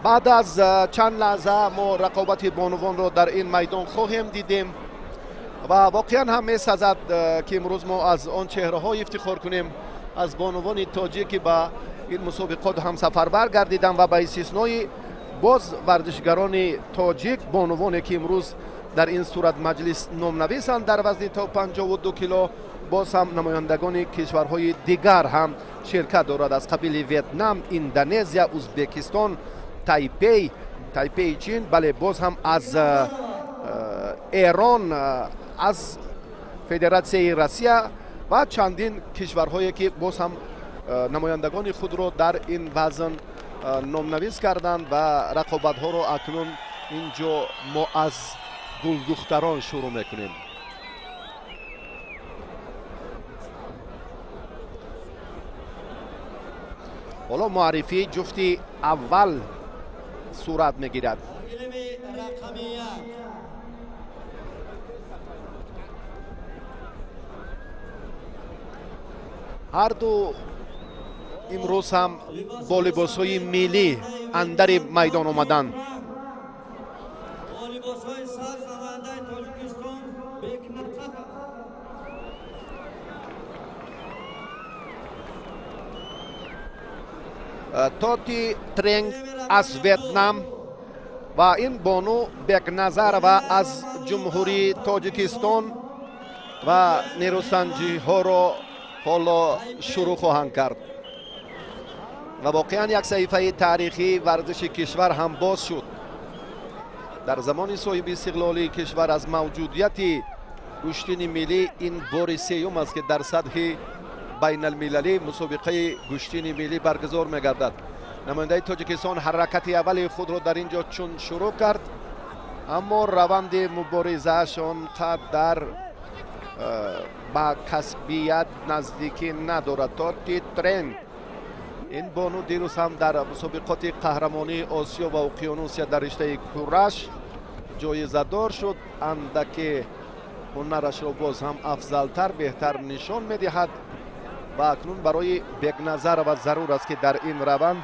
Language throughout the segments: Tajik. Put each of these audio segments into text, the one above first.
Баъд аз чанд лаҳза мо рақобати бонувонро дар ин майдон хоҳем дидем ва воқеан ҳам месазад, ки имрӯз мо аз он чеҳраҳо ифтихор кунем, аз бонувони тоҷик, ки ба ин мусобиқот ҳам сафарбар гардиданд ва ба истиснои боз варзишгарони тоҷик, бонувоне ки имрӯз дар ин сурат маҷлис номнависанд дар вазни то 52 кило, боз ҳам намояндагони кишварҳои дигар ҳам ширкат дорад, аз қабили Ветнам, Индонезия, Узбекистон, Тайпей, Тайпеи Чин, бале, боз ҳам аз Эрон, аз Федератсияи Россия ва чандин кишварҳое, ки боз ҳам намояндагони худро дар ин вазн номнавис карданд. Ва рақобатҳоро акнун ин ҷо мо аз гулдухтарон шурӯъ мекунем. Ҳоло муаррифии ҷуфти аввал сурат мегирад. Ҳарду имрӯз ҳам бо либосҳои миллӣ андари майдон омаданд. Тоти Тренг аз Ветнам ва ин бону Бекназарова аз Ҷумҳурии Тоҷикистон ва нерӯсанҷиҳоро ҳоло шурӯъ хоҳанд кард. Ва воқеан як саҳифаи таърихии варзиши кишвар ҳам боз шуд. Дар замони соҳиби истиқлолии кишвар аз мавҷудияти гӯштини миллӣ ин бори сеюм аст, ки дар сатҳи байналмилалӣ мусобиқаи гӯштини миллӣ баргузор мегардад. Намояндаи Тоҷикистон ҳаракати аввали худро дар ин ҷо чун шурӯъ кард, аммо раванди муборизааш он қадар ба касбият наздикӣ надорад. Тоти Трен, ин бону дирӯз ҳам дар мусобиқоти қаҳрамонии Осиё ва Уқёнусия дар риштаи кураш ҷоизадор шуд. Андаке ҳунарашро боз ҳам афзалтар, беҳтар нишон медиҳад ва акнун барои Бекназарова зарур аст, ки дар ин раванд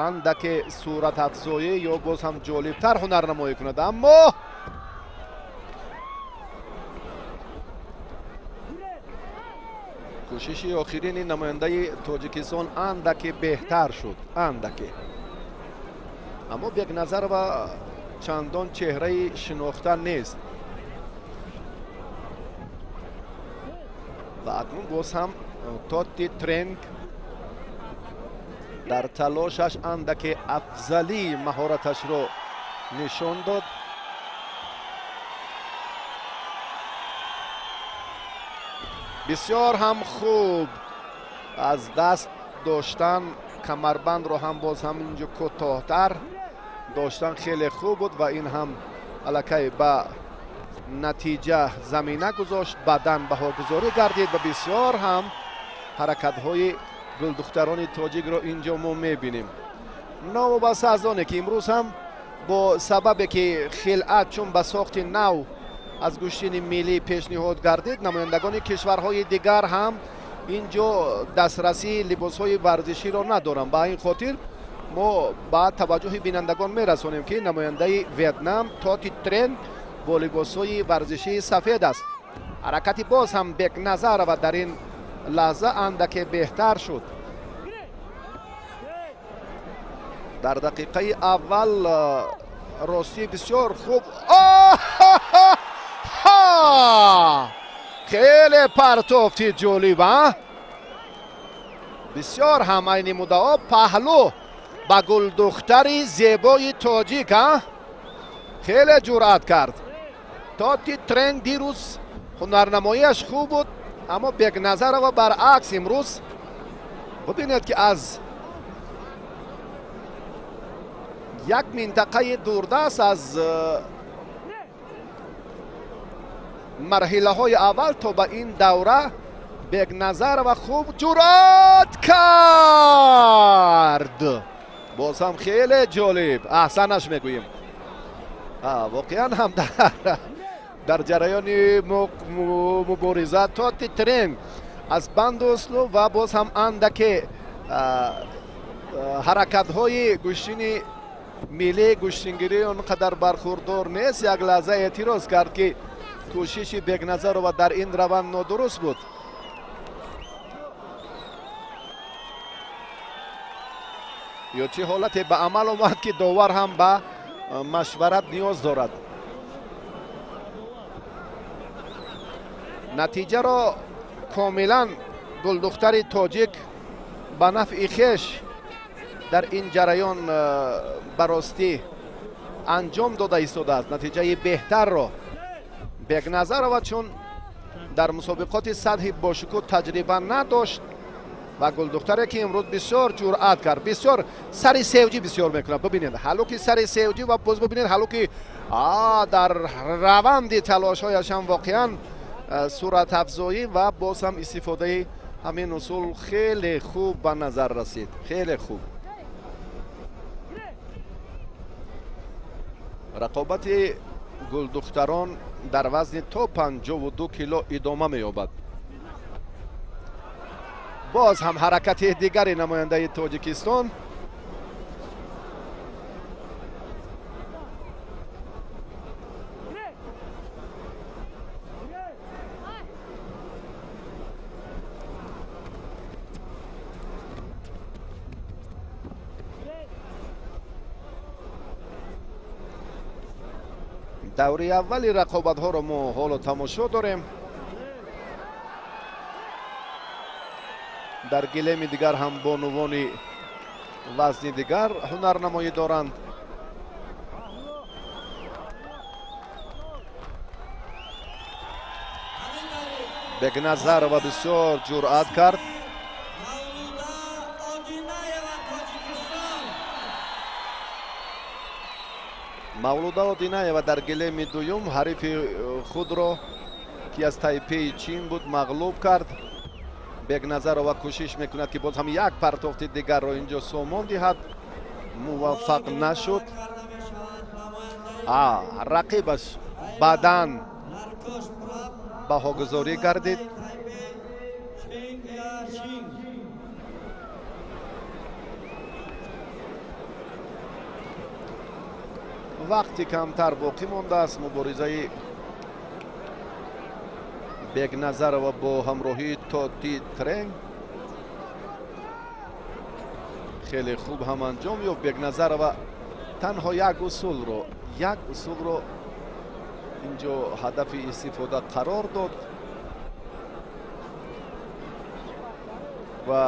андаке суратафзоӣ ё боз ҳам ҷолибтар ҳунарнамоӣ кунад. Аммо кӯшиши охирини намояндаи Тоҷикистон андаке беҳтар шуд, андаке. Аммо Бекназарова чандон чеҳраи шинохта нест ва акнун боз ҳам Тоти Тренг дар талошаш андаке афзалии маҳораташро нишон дод. Бисёр ҳам хуб аз даст доштан камарбандро ҳам боз ҳам инҷо кӯтоҳтар доштан хеле хуб буд ва ин ҳам аллакай ба натиҷа замина гузошт, баъдан баҳогузорӣ гардид ва бисёр ҳам ҳаракатҳои гулдухтарони тоҷикро инҷо мо мебинем. Новобаста аз оне ки имрӯз ҳам бо сабабе ки хилъат чун ба сохти нав аз гӯштини миллӣ пешниҳод гардид, намояндагони кишварҳои дигар ҳам ин ҷо дастрасии либосҳои варзиширо надоранд. Ба ин хотир мо ба таваҷҷӯҳи бинандагон мерасонем, ки намояндаи Ветнам Тоти Трен бо либосҳои варзишии сафед аст. Ҳаракати боз ҳам Бекназарова дар ин лаҳза андаке беҳтар шуд. Дар дақиқаи аввал ростӣ бисёр хуб. Хеле партофти ҷолиб, а? Бисёр ҳам айни муддао паҳлӯ ба гулдухтари зебои тоҷик, а? Хеле ҷуръат кард. Тоти Трен дирӯз ҳунарнамоиаш хуб буд, аммо Бекназарова баръакс имрӯз бибинед, ки аз як минтақаи дурдаст аз марҳилаҳои аввал то ба ин давра Бекназарова хуб ҷуръат кард. Боз ҳам хеле ҷолиб, аҳсанаш мегӯем. Воқеан ҳам дар ҷараёни мубориза Тоти Трен аз банду услуб ва боз ҳам андаке ҳаракатҳои гӯштини миллии гӯштингирӣ он қадар бархурдор нест. Як лаҳза эътироз кард, ки кӯшиши Бекназарова дар ин раванд нодуруст буд. Ё чӣ ҳолате ба амал омад, ки довар ҳам ба машварат ниёз дорад. Натиҷаро комилан гулдухтари тоҷик ба нафъи хеш дар ин ҷараён баростӣ анҷом дода истодааст. Натиҷаи беҳтарро Бекназарова, чун дар мусобиқоти сатҳи бошукӯҳ таҷриба надошт ва гулдухтаре, ки имрӯз бисёр ҷуръат кард, бисёр сари севҷӣ бисёр мекунад. Бибинед ҳалуки сари севҷӣ ва боз бибинед ҳалуки дар раванди талошҳояш ҳам воқеан суратафзоӣ ва боз ҳам истифодаи ҳамин усул хеле хуб ба назар расид. Хеле хуб. Рақобати гулдухтарон дар вазни то 52 кило идома меёбад. Боз ҳам ҳаракати дигари намояндаи Тоҷикистон. Даври аввали рақобатҳоро мо ҳоло тамошо дорем. Дар гилеми дигар ҳам бонувони вазни дигар ҳунарнамоӣ доранд. Бекназарова бисёр ҷуръат кард. Мавлуда Одинаева дар гилеми дуюм ҳарифи худро, ки аз Тайпеи Чин буд, мағлуб кард. Бекназарова кӯшиш мекунад, ки боз ҳам як партофти дигарро инҷо сомон диҳад. Муваффақ нашуд. Рақибаш баъдан баҳогузорӣ гардид. Вақти камтар боқӣ мондааст. Муборизаи Бекназарова бо ҳамроҳии Тоти Тренг хеле хуб ҳам анҷом ёфт. Бекназарова танҳо як усулро инҷо ҳадафи истифода қарор дод ва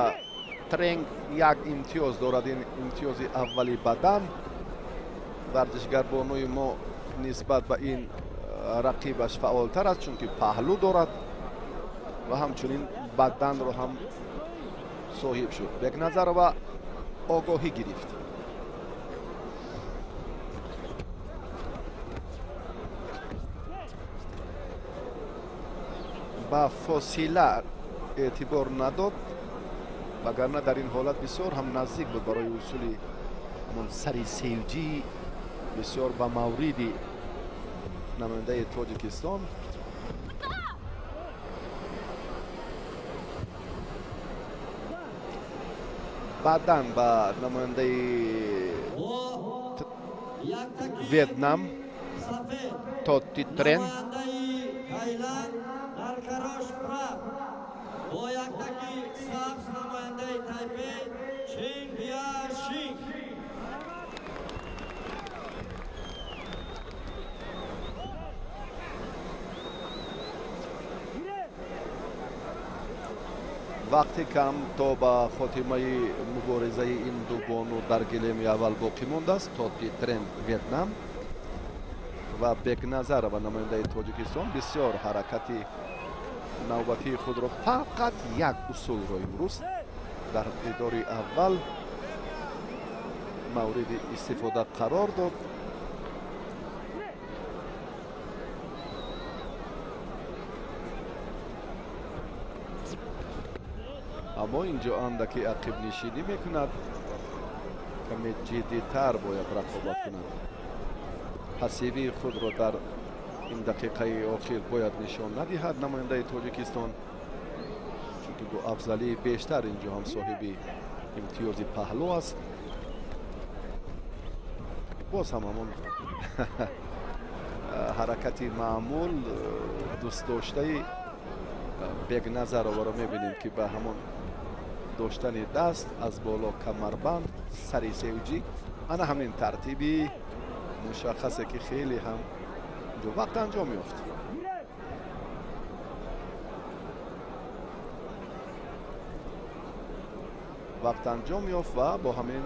Тренг як имтиёз дорад. Ин имтиёзи аввали бадан. Варзишгарбонуи мо нисбат ба ин рақибаш фаъолтар аст, чунки паҳлӯ дорад ва ҳамчунин баданро ҳам соҳиб шуд. Бекназарова огоҳӣ гирифт. Ба фосила эътибор надод, вагарна дар ин ҳолат бисёр ҳам наздик буд барои усули ҳамон сари севҷӣ, бисёр ба мавриди намояндаи Тоҷикистон. Баъдан ба намояндаи Ветнам Тоти Трен. Вақти кам то ба хотимаи муборизаи ин ду бону дар гилеми аввал боқӣ мондааст. Тоти Трен Ветнам ва Бекназарова намояндаи Тоҷикистон бисёр ҳаракати навбатии худро фақат як усулро имрӯз дар дидори аввал мавриди истифода қарор дод. Аммо инҷо андаки ақибнишинӣ мекунад, каме ҷиддитар бояд рақобат кунад. Пассивии худро дар ин дақиқаи охир бояд нишон надиҳад намояндаи Тоҷикистон, чунки бо афзалии бештар инҷо ҳам соҳиби имтиёзи паҳлӯ аст. Боз ҳам ҳамон ҳаракати маъмул дӯстдоштаи Бекназароваро мебинем, ки ба ҳамон доштани даст аз боло камарбанд, сари севҷӣ, ана ҳамин тартиби мушаххасе, ки хеле ҳам вақт анҷом ёфт. Вақт анҷом ёфт ва бо ҳамин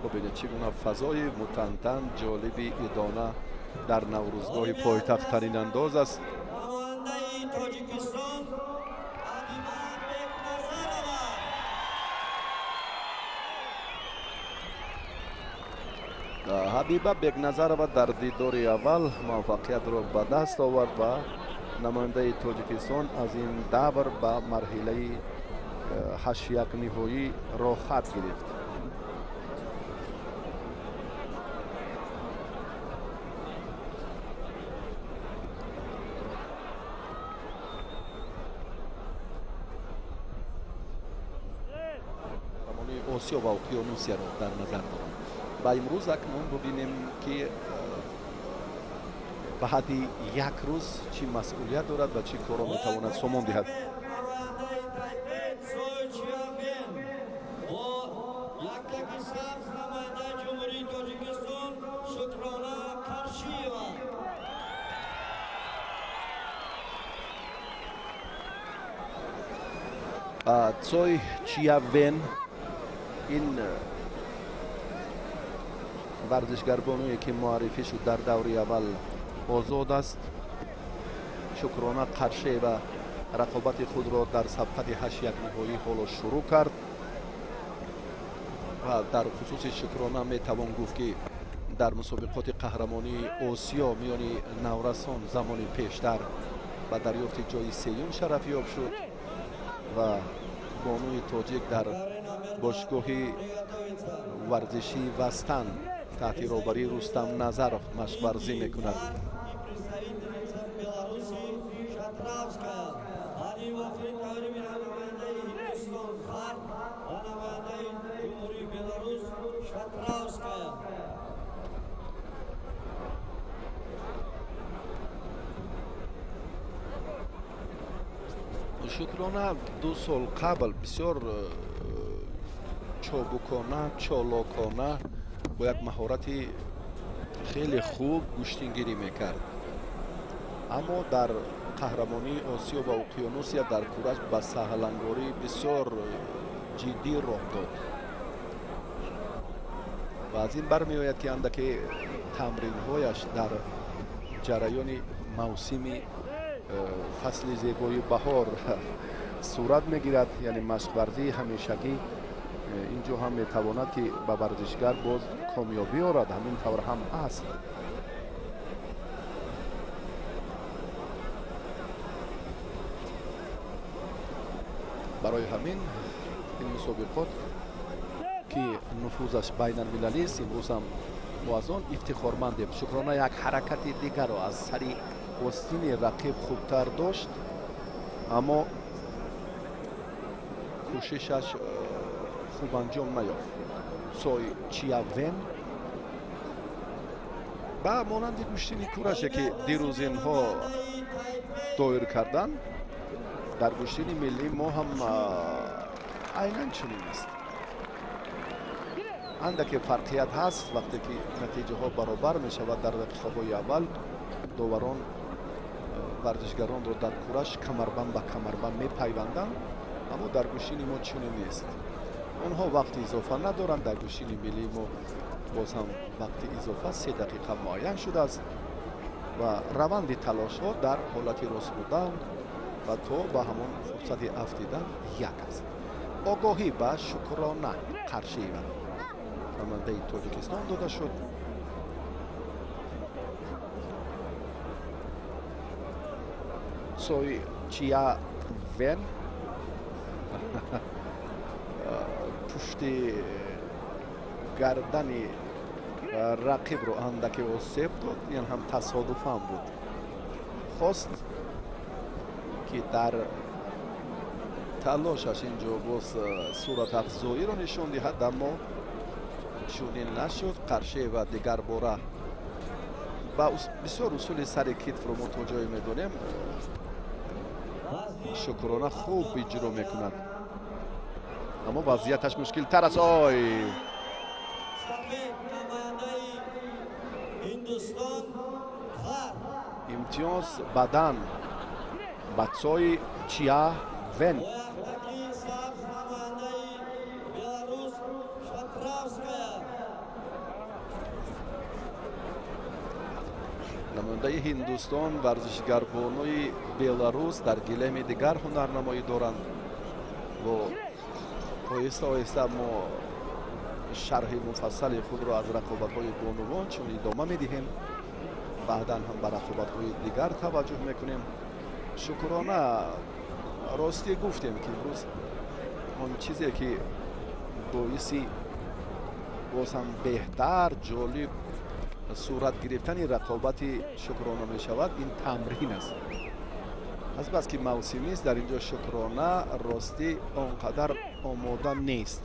бубинед, чӣ гуна фазои мутантан, ҷолиби идона дар Наврӯзгоҳи пойтахт танинандоз аст. Ҳабиба Бекназарова дар дидори аввал муваффақиятро ба даст овард ва намояндаи Тоҷикистон аз ин давр ба марҳилаи ҳаштякниҳоӣ роҳхат гирифт. Осиё ва Уқёнусияро дар назар дорам. Ва имрӯз акнун бубинем, ки ба ҳадди як рӯз чӣ масъулият дорад ва чӣ корро метавонад сомон диҳад. Цой Чиавен, ин варзишгарбонуе, ки муаррифӣ шуд, дар даври аввал озод аст. Шукрона Қаршева рақобати худро дар сабқати ҳаштякниҳоӣ ҳоло шурӯъ кард ва дар хусуси Шукрона метавон гуфт, ки дар мусобиқоти қаҳрамонии Осиё миёни наврасон замони пештар ба дарёфти ҷои сеюм шарафёб шуд ва бонуи тоҷик дар бошгоҳи варзишии Вастан таҳти роҳбарии Рустам Назаров машқварзӣ мекунад. Шукрона 2 сол қабл бисёр чобукона, чолокона, бо як маҳорати хеле хуб гӯштингирӣ мекард, аммо дар қаҳрамонии Осиё ва Уқёнусия дар кураш ба саҳлангорӣ бисёр ҷиддӣ роҳ дод ва аз ин бармеояд, ки андаке тамринҳояш дар ҷараёни мавсими фасли зебои баҳор сурат мегирад, яъне машқварзии ҳамешагӣ инҷо ҳам метавонад, ки ба варзишгар боз комёбӣ орад. Ҳамин тавр ҳам аст. Барои ҳамин ин мусобиқот, ки нуфузаш байналмилалист, имрӯз ҳам мо аз он ифтихормандем. Шукрона як ҳаракати дигарро аз сари остини рақиб хубтар дошт, аммо кӯшишаш хуб анҷом наёфт. Цой Чиавен ба монанди гӯштини кураше, ки дирӯз инҳо доир карданд, дар гӯштини миллии мо ҳам айнан чунин аст. Андаке фарқият ҳаст, вақте ки натиҷаҳо баробар мешавад дар дақиқаҳои аввал доварон варзишгаронро дар кураш камарбанд ба камарбанд мепайванданд, аммо дар гӯштини мо чунин нест. Онҳо вақти изофа надоранд. Дар гӯштини миллии мо боз ҳам вақти изофа 3 дақиқа муайян шудааст ва раванди талошҳо дар ҳолати рост будан ва то ба ҳамон фурсати афтидан як аст. Огоҳӣ ба Шукрона Қаршиева, намояндаи Тоҷикистон, дода шуд. Цой Чиавен пушти гардани рақибро андаке осеб дод. Ин ҳам тасодуфан буд. Хост, ки дар талошаш инҷо боз суратафзоиро нишон диҳад, аммо Чунин нашуд. Қаршиева дигар бора ба бисёр усули сари китфро мо то ҷое медонем, Шукрона хуб иҷро мекунад, аммо вазъияташ мушкилтар аст. Ой, имтиёз бадан ба Цой Чия Вен. Намояндаи Ҳиндустон, варзишгарбонуи Беларус дар гилеми дигар ҳунарнамоӣ доранд. Бо оҳиста оҳиста мо шарҳи муфассали худро аз рақобатҳои бонувон чун идома медиҳем, баъдан ҳам ба рақобатҳои дигар таваҷҷӯҳ мекунем. Шукрона, ростӣ гуфтем, ки имрӯз он чизе ки боиси боз ҳам беҳтар, ҷолиб сурат гирифтани рақобати Шукрона мешавад, ин тамрин аст. Азбаски мавсимист, дар ин ҷо Шукрона ростӣ он қадар омода нест.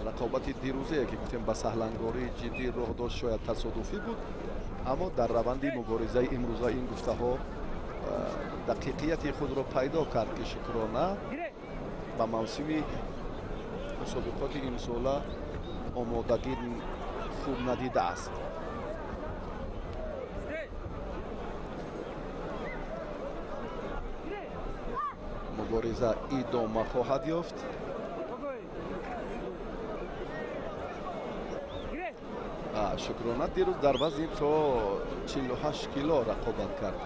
Рақобати дирӯзае ки гуфтем ба саҳлангории ҷиддӣ роҳ дошт, шояд тасодуфӣ буд, аммо дар раванди муборизаи имрӯза ин гуфтаҳо дақиқияти худро пайдо кард, ки Шукрона ба мавсими мусобиқоти имсола омодагӣ хуб надидааст. Мубориза идома хоҳад ёфт. Шукрона дирӯз дар вазни то 48 кило рақобат кард.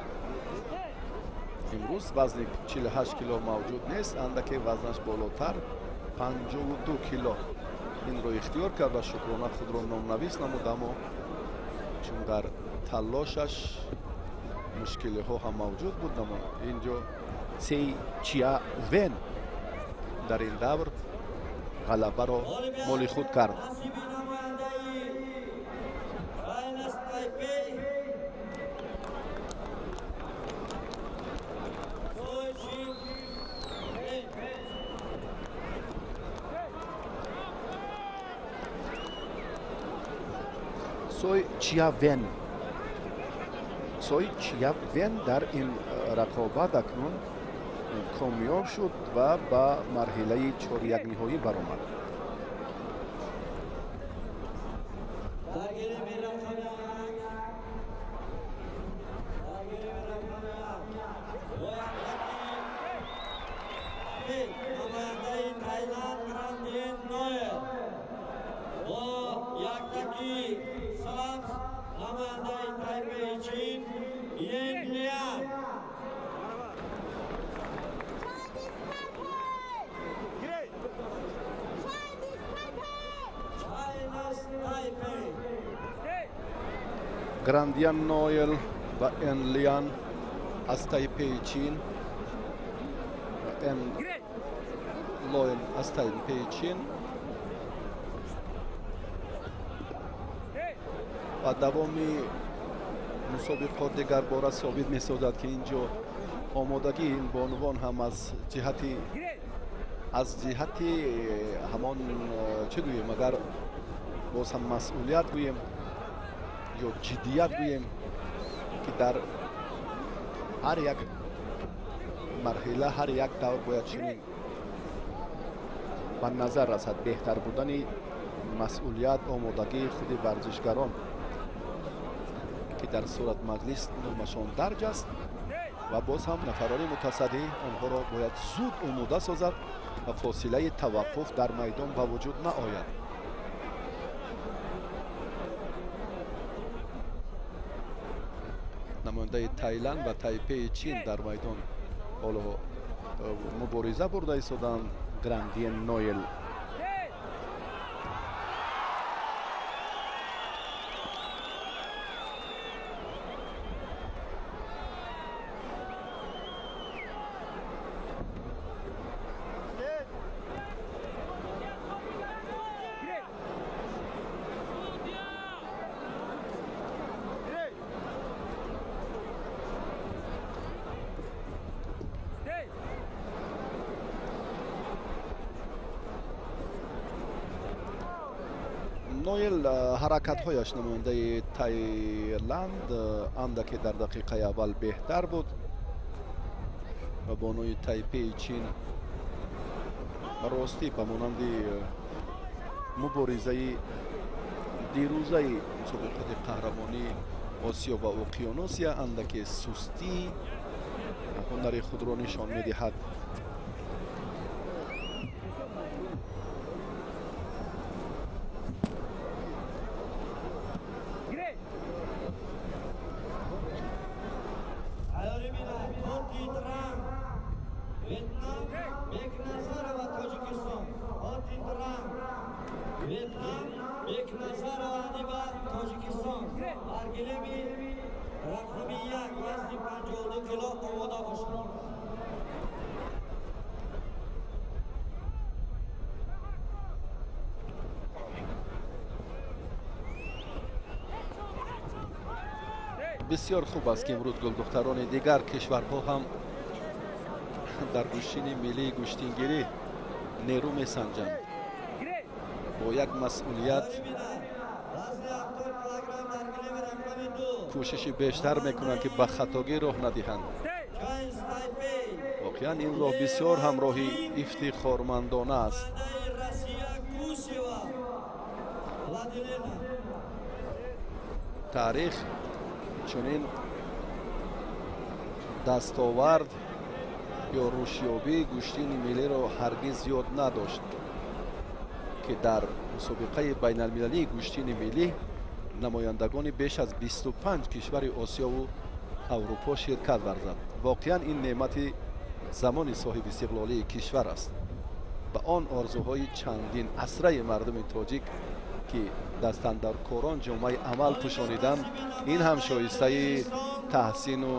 Имрӯз вазни 48 кило мавҷуд нест, андаке вазнаш болотар, 52 кило инро ихтиёр кард ва Шукрона худро номнавис намуд, аммо чун дар талошаш мушкилиҳо ҳам мавҷуд буд, инҷо Цей Чия Вен дар ин давр ғалабаро моли худ кард. Цой Чия Вен, Цой Чия Вен дар ин рақобат акнун комёб шуд ва ба марҳилаи чорякниҳоӣ баромад. Грандиан Ноел ва Эн Лиан аз Тайпеи Чин, Эн Лоел аз Тайпеи Чин ва давоми мусобиқот дигарбора собит месозад, ки ин ҷо омодагии ин бонувон ҳам аз ҷиҳати ҳамон чӣ гӯем, агар боз ҳам масъулият гӯем ё ҷиддият гӯем, ки дар ҳар як марҳила, ҳар як давр бояд чунин ба назар расад беҳтар будани масъулият, омодагии худи варзишгарон, ки дар суратмаҷлис номашон дарҷ аст ва боз ҳам нафарони мутасаддӣ онҳоро бояд зуд омода созад ва фосилаи таваққуф дар майдон ба вуҷуд наояд. Намояндаи Тайланд ва Тайпеи Чин дар майдон ҳоло мубориза бурда истоданд. Грандиен Ноел Ноел ҳаракатҳояш намояндаи Таиланд андаке дар дақиқаи аввал беҳтар буд ва бонуи Тайпеи Чин ростӣ ба монанди муборизаи дирӯзаи мусобиқоти қаҳрамонии Осиё ва Уқёнусия андаке сустӣ ҳунари худро нишон медиҳад. Бисёр хуб аст, ки имрӯз гулдухтарони дигар кишварҳо ҳам дар гӯштини миллии гӯштингирӣ нерӯ месанҷанд. Бо як масъулият кӯшиши бештар мекунанд, ки ба хатогӣ роҳ надиҳанд. Воқеан ин роҳ бисёр ҳам роҳи ифтихормандона аст. Таърих чунин дастовард ё рушдёбии гӯштини миллиро ҳаргиз ёд надошт, ки дар мусобиқаи байналмилалии гӯштини миллӣ намояндагони беш аз 25 кишвари Осиёву Аврупо ширкат варзад. Воқеан ин неъмати замони соҳибистиқлолии кишвар аст. Ба он орзуҳои чандин асраи мардуми тоҷик, ки дастандаркорон ҷомаи амал пӯшониданд, ин ҳам шоистаи таҳсину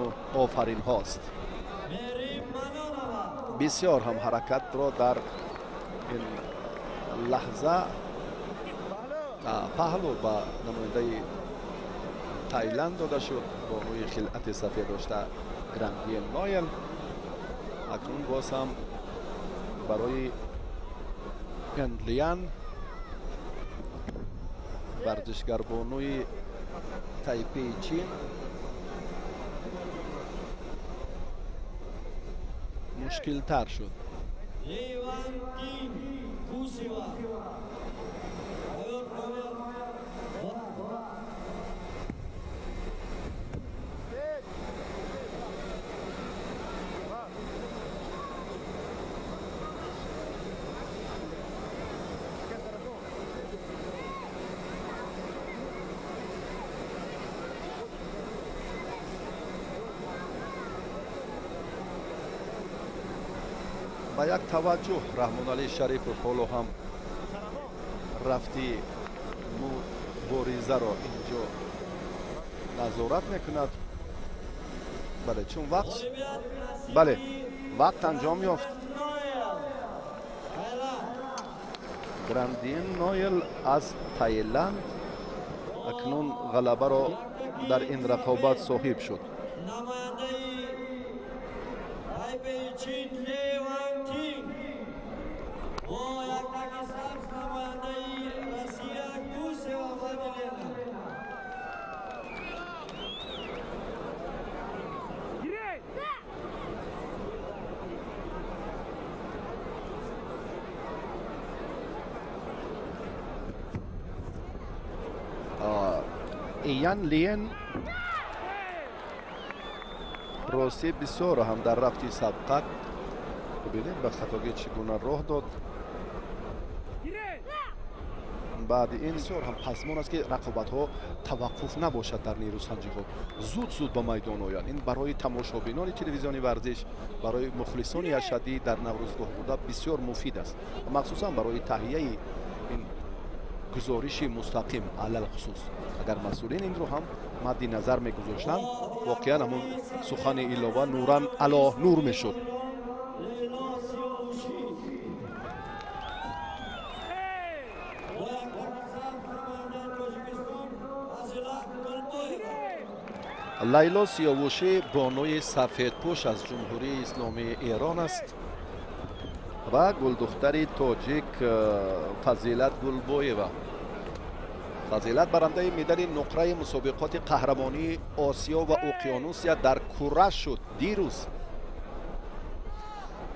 офаринҳост. Бисёр ҳам ҳаракатро дар ин лаҳза паҳлӯ ба намояндаи Таиланд дода шуд. Бонуи хилъати сафед дошта Грандиен Ноел акнун боз ҳам барои Энлиан варзишгарбонуи Тайпеи Чин мушкилтар шуд. Ба як таваҷҷӯҳ Раҳмоналӣ Шарипов ҳоло ҳам рафти муборизаро инҷо назорат мекунад. Бале, чун вақт, бале, вақт анҷом ёфт. Грандин Ноел аз Таиланд акнун ғалабаро дар ин рақобат соҳиб шуд. Ян Лиен ростӣ бисёр ҳам дар рафти сабқат бибинед ба хатогӣ чӣ гуна роҳ дод. Баъди ин бисёр ҳам пасмон аст, ки рақобатҳо таваққуф набошад дар нерӯсанҷиҳо, зуд-зуд ба майдон оянд. Ин барои тамошобинони телевизиони варзиш, барои мухлисони ашаддӣ дар наврӯзгоҳ буда бисёр муфид аст, махсусан барои таҳияи ин гузориши мустақим. Алалхусус агар масъулин инро ҳам мадди назар мегузоштанд, воқеан ҳамон сухани илова нуран ало нур мешуд. Лайло Сиёвушӣ бонуи сафедпӯш аз Ҷумҳурии Исломии Эрон аст ва гулдухтари тоҷик Фазилат Гулбоева. Фазилат барандаи медали нуқраи мусобиқоти қаҳрамонии Осиё ва Уқёнусия дар кураш шуд дирӯз.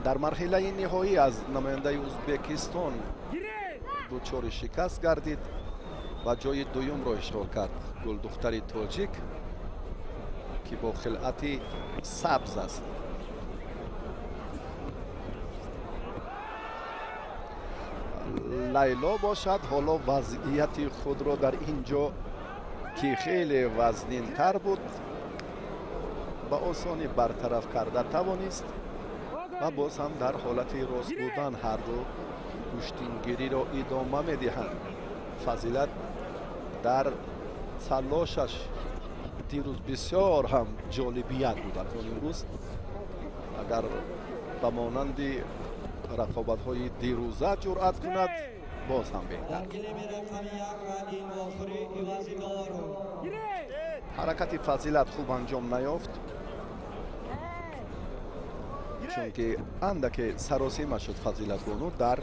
Дар марҳилаи ниҳоӣ аз намояндаи Узбекистон дучори шикаст гардид ва ҷои дуюмро ишғол кард. Гулдухтари тоҷик ки бо хилъати сабз аст. Лайло бошад ҳоло вазъияти худро дар ин ҷо ки хеле вазнинтар буд ба осонӣ бартараф карда тавонист ва боз ҳам дар ҳолати рост будан ҳарду гӯштингириро идома медиҳанд. Фазилат дар талошаш дирӯз бисёр ҳам ҷолибият буд. Акнун имрӯз агар ба монанди рақобатҳои дирӯза ҷуръат кунад боз ҳам беҳтар. Ҳаракати Фазилат хуб анҷом наёфт, чунки андаке саросима шуд Фазилатбону дар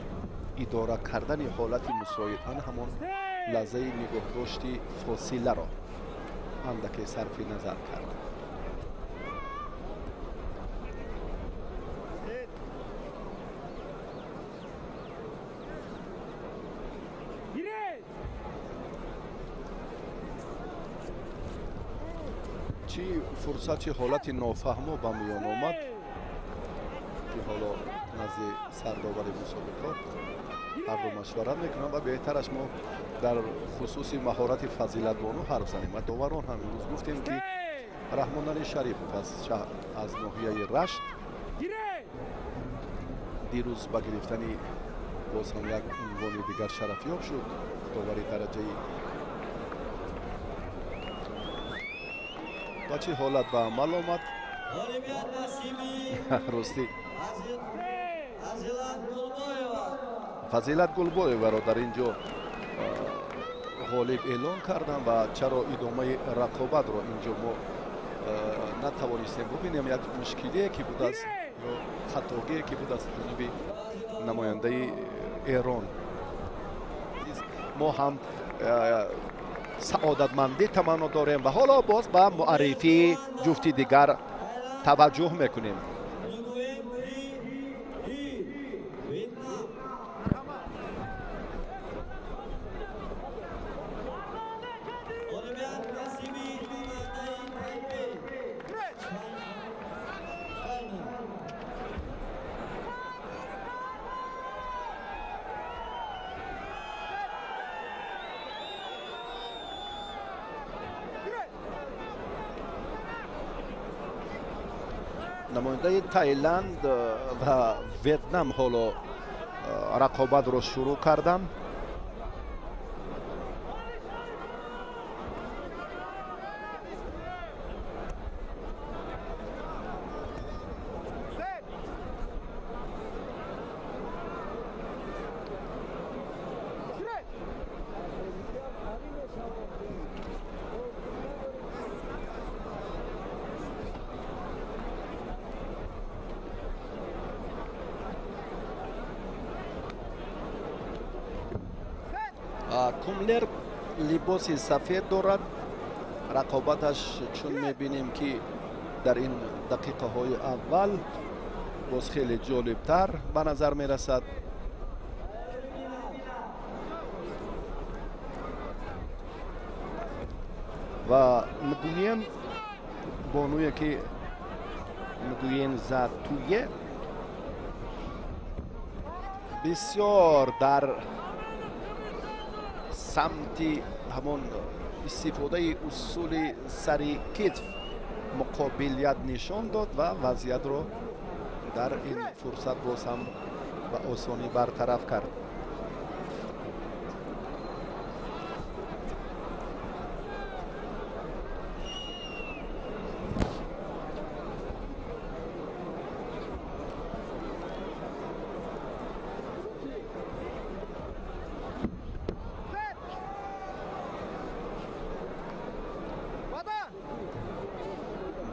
идора кардани ҳолати мусоид, ан ҳамон лаҳзаи нигоҳдошти фосиларо андаке сарфи назар кард. Чӣ фурсат, чӣ ҳолати нофаҳмо ба миён омад ки ҳоло назди сардовари мусобиқот ҳарду машварат мекунанд ва беҳтараш мо дар хусуси маҳорати Фазилатбону ҳарф занем. Ва доварон ҳам имрӯз гуфтем ки Раҳмонали Шарипов аз ноҳияи Рашт дирӯз ба гирифтани боз ҳам як унвони дигар шарафёб шуд, довари дараҷаи. Ва чӣ ҳолат ба амал омад? Ростӣ Фазилат Гулбоеваро дар ин ҷо ғолиб эълон кардам ва чаро идомаи рақобатро ин ҷо мо натавонистем бубинем. Як мушкилие ки буд аз ё хатогие ки буд аз ҷониби намояндаи Эрон. Мо ҳам саодатмандӣ таманно дорем ва ҳоло боз ба муаррифии ҷуфти дигар таваҷҷӯҳ мекунем. Намояндаи Таиланд ва Ветнам ҳоло рақобатро шурӯъ карданд. Кумлер либоси сафед дорад. Рақобаташ чун мебинем ки дар ин дақиқаҳои аввал боз хеле ҷолибтар ба назар мерасад. Ва Нгуен бонуе ки Нгуен Затуе бисёр дар самти ҳамон истифодаи усули сари китф муқобилият нишон дод ва вазъиятро дар ин фурсат боз ҳам ба осонӣ бартараф кард.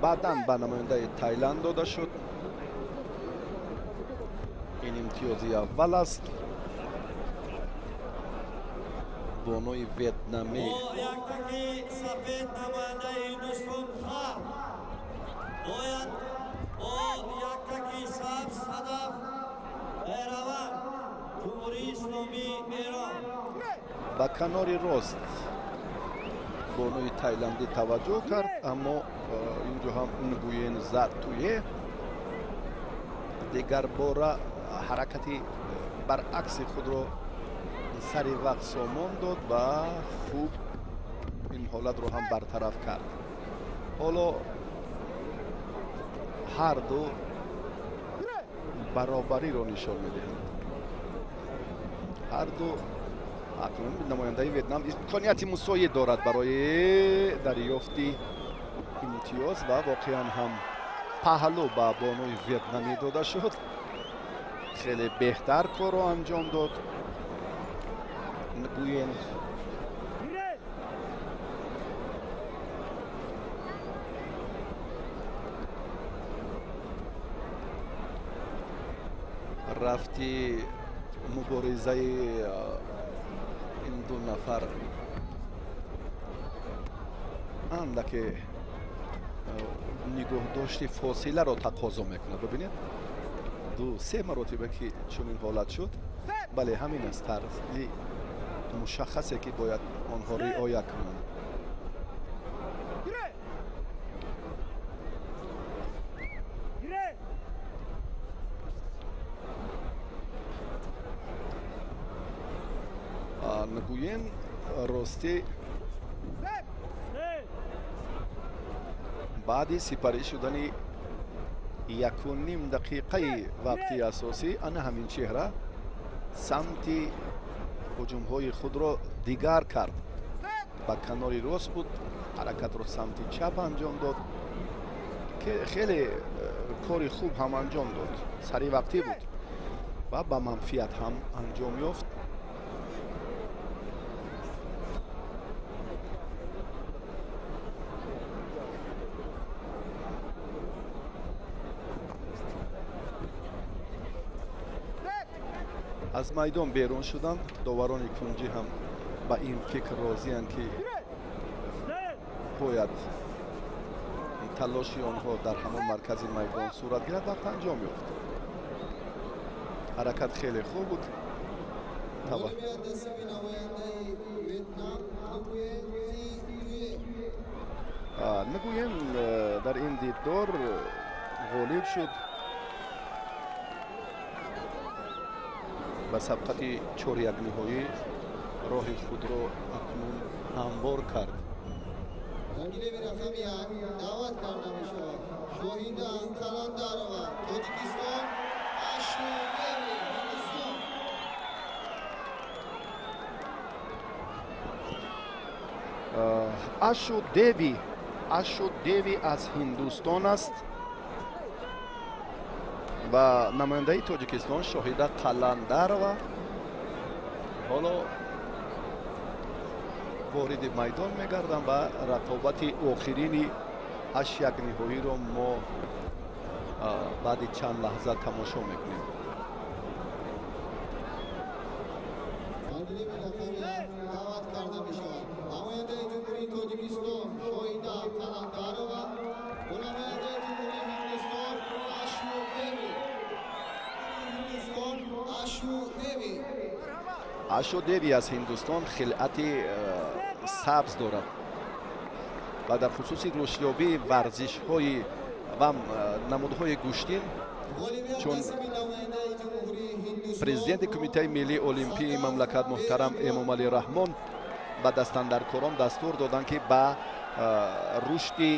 Баъдан ба намояндаи Тайланд дода шуд. Ин имтиёзи аввал аст. Бонуи ветнамӣ ба канори рост бонуи тайландӣ таваҷҷӯҳ кард, аммо инҷо ҳам Нгуен зад туе. Дигар бора ҳаракати баръакси худро сари вақт сомон дод ва хуб ин ҳолатро ҳам бартараф кард. Ҳоло ҳар ду баробариро нишон медиҳанд. Ҳар ду акнун намояндаи Ветнам имконияти мусоид дорад барои дарёфти имтиёз ва воқеан ҳам паҳлӯ ба бонуи ветнамӣ дода шуд. Хеле беҳтар корро анҷом дод Нгуен. Рафти муборизаи ин ду нафар андаке нигоҳдошти фосиларо тақозо мекунад. Бибинед, ду се маротиба ки чунин ҳолат шуд. Бале, ҳамин аст тарзи мушаххасе ки бояд онҳо риоя кунанд. Нгуен ростӣ баъди сипарӣ шудани 1,5 дақиқаи вақти асосӣ ана ҳамин чеҳра самти ҳуҷумҳои худро дигар кард. Ба канори рост буд, ҳаракатро самти чап анҷом дод, ки хеле кори хуб ҳам анҷом дод, саривақтӣ буд ва ба манфиат ҳам анҷом ёфт. Аз майдон берун шуданд. Доварони кунҷӣ ҳам ба ин фикр розиянд, ки бояд талоши онҳо дар ҳамон маркази майдон сурат гирад. Вақт анҷом ёфт. Ҳаракат хеле хуб буд. Нгуен дар ин диддор ғолиб шуд. Ба сабқати чорякниҳоӣ роҳи худро акнун ҳамвор кард. Ғолиби рақами як даъват карда мешавад Шоҳида Қаландарова, Тоҷикистон, Ашу Деви, Ҳиндустон. Ашу Деви, Ашу Деви аз Ҳиндустон аст ва намояндаи Тоҷикистон Шоҳида Қаландарова ҳоло вориди майдон мегарданд ва рақобати охирини ҳашякниҳоиро мо баъди чанд лаҳза тамошо мекунем. Ғолиби рақами як даъват карда мешавад намояндаи Ҷумҳурии Тоҷикистон Шоҳида Қаландарова ва намояндаи Ҷумҳурии Ҳиндустон Ашу Деви. Ҳиндустон, Ашу Деви. Ашу Деви аз Ҳиндустон хилъати сабз дорад ва дар хусуси рушдёбии варзишҳои ва намудҳои гӯштин, чун президенти Кумитаи миллии олимпии мамлакат муҳтарам Эмомалӣ Раҳмон ба дастандаркорон дастур доданд, ки ба рушди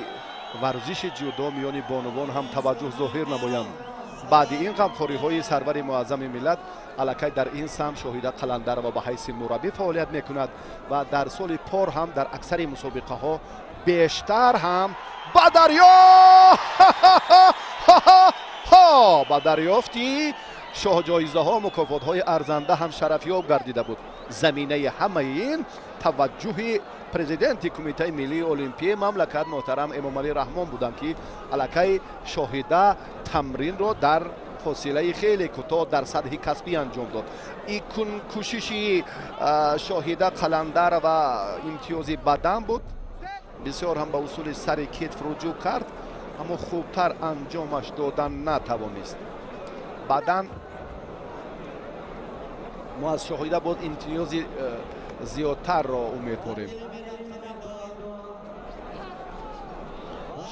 варзиши ҷудо миёни бонувон ҳам таваҷҷӯҳ зоҳир намоянд. Баъди ин ғамхориҳои сарвари муаззами миллат аллакай дар ин самт Шоҳида Қаландарова ба ҳайси мураббӣ фаъолият мекунад ва дар соли пор ҳам дар аксари мусобиқаҳо бештар ҳам ба дарёфти шоҳҷоизаҳо, мукофотҳои арзанда ҳам шарафёб гардида буд. Заминаи ҳамаи ин таваҷҷӯҳи президенти Кумитаи миллии олимпии мамлакат муҳтарам Эмомалӣ Раҳмон буданд, ки аллакай Шоҳида тамринро дар фосилаи хеле кӯтоҳ дар сатҳи касбӣ анҷом дод. Ин кӯшиши Шоҳида Қаландарова имтиёзи бадан буд. Бисёр ҳам ба усули сари китф руҷӯъ кард, аммо хубтар анҷомаш додан натавонист. Баъдан мо аз Шоҳида боз имтиёзи зиёдтарро умед дорем.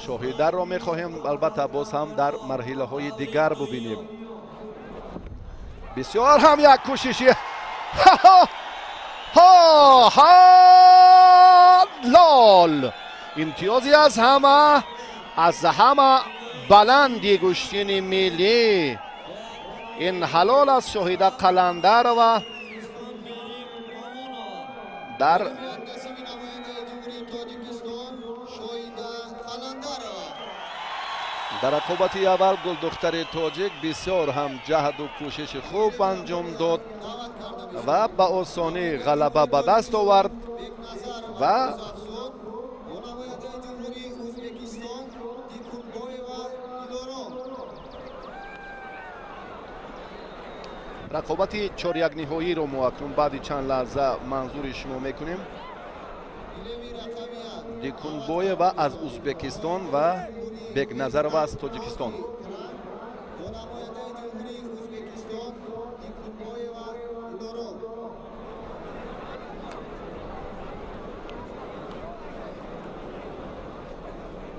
Шоҳидаро мехоҳем албатта боз ҳам дар марҳилаҳои дигар бубинем. Бисёр ҳам як кӯшиши ҳалол, имтиёзи аз ҳама баланди гӯштини миллӣ. Ин ҳалол аз Шоҳида Қаландарова дар рақобати аввал гулдухтари тоҷик бисёр ҳам ҷаҳду кӯшиши хуб анҷом дод ва ба осонӣ ғалаба ба даст овард ва рақобати чорякниҳоиро мо акнун баъди чанд лаҳза манзури шумо мекунем. Дикунбоева аз Узбекистон ва Бекназарова аз Тоҷикистон.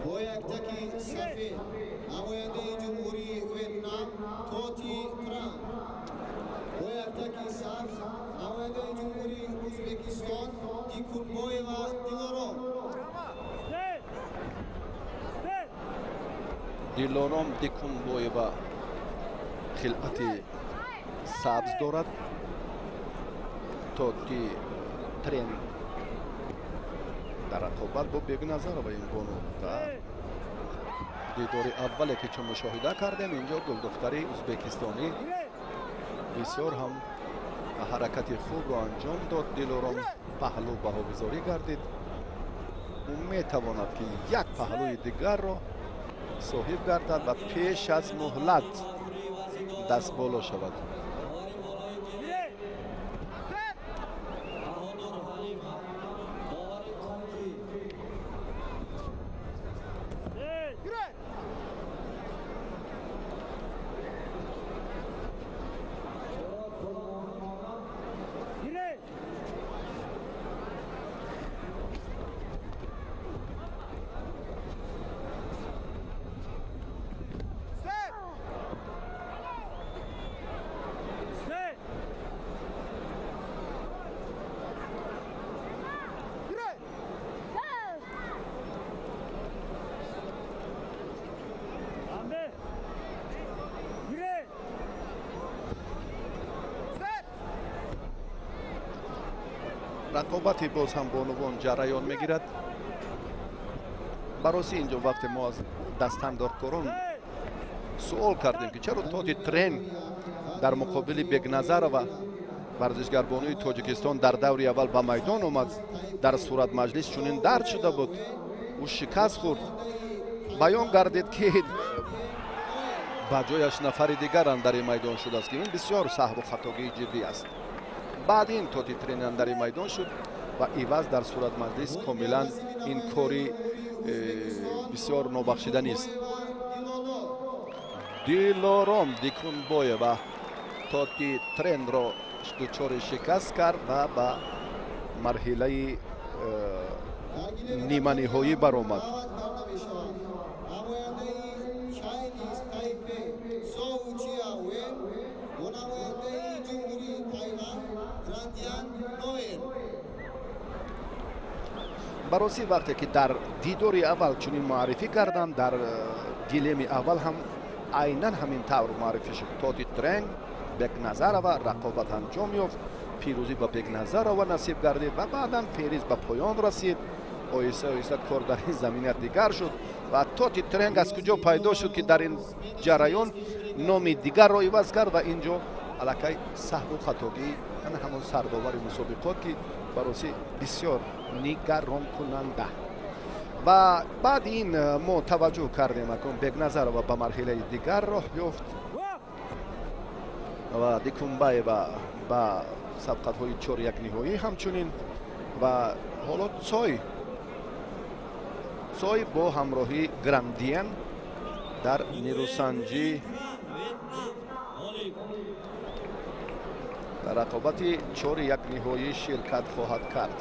Бо яктаки сафед намояндаи ҷумҳурии Ветнам Тоти Тран, бо яктаки сабз намояндаи ҷумҳурии Узбекистон Дикунбоева Дилором. Дилором Дикунбоева хилъати сабз дорад. Тоти Трен дар рақобат бо Бекназарова ин бону ва дидори аввале ки чун мушоҳида кардем, инҷо гулдухтари узбекистонӣ бисёр ҳам ҳаракати хубро анҷом дод. Дилором паҳлӯ баҳогузорӣ гардид. Ӯ метавонад ки як паҳлӯи дигарро соҳиб гардад ва пеш аз муҳлат дастболо шавад. Рақобати боз ҳам бонувон ҷараён мегирад. Бароси инҷо вақте мо аз дастандоркорон суол кардем, ки чаро Тоти Трен дар муқобили Бекназарова варзишгарбонуи Тоҷикистон дар даври аввал ба майдон омад, дар суратмаҷлис чунин дард шуда буд, ӯ шикаст хӯрд. Баён гардид, ки ба ҷояш нафари дигар андари майдон шудааст, ки ин бисёр саҳву хатогии ҷиддӣ аст. Баъд ин Тоти Трен андари майдон шуд ва иваз дар суратмаҷлис комилан ин кори бисёр нобахшиданист. Дилором Дикунбоева Тоти Тренро дучори шикаст кард ва ба марҳилаи ниманиҳоӣ баромад. Бароси вақте ки дар дидори аввал чунин муаррифӣ карданд, дар гилеми аввал ҳам айнан ҳамин тавр муаррифӣ шуд. Тоти Трен, Бекназарова рақобат анҷом ёфт, пирӯзӣ ба Бекназарова насиб гардид ва баъдан феҳрист ба поён расид. Оҳиста оҳиста кор дар ин замина дигар шуд ва Тоти Тренг аз куҷо пайдо шуд, ки дар ин ҷараён номи дигарро иваз кард ва инҷо аллакай саҳву хатогии ана ҳамон сардовари мусобиқот, ки бароси бисёр нигаронкунанда. Ва баъди ин мо таваҷҷӯҳ кардем, акун Бекназарова ба марҳилаи дигар роҳ ёфт. Ва Дикумбаева ба сабқатҳои чоряк ниҳоӣ ҳамчунин. Ва ҳоло Цой бо ҳамроҳии Грандиен дар нерӯсанҷӣ дар рақобати чоряк ниҳоӣ ширкат хоҳад кард.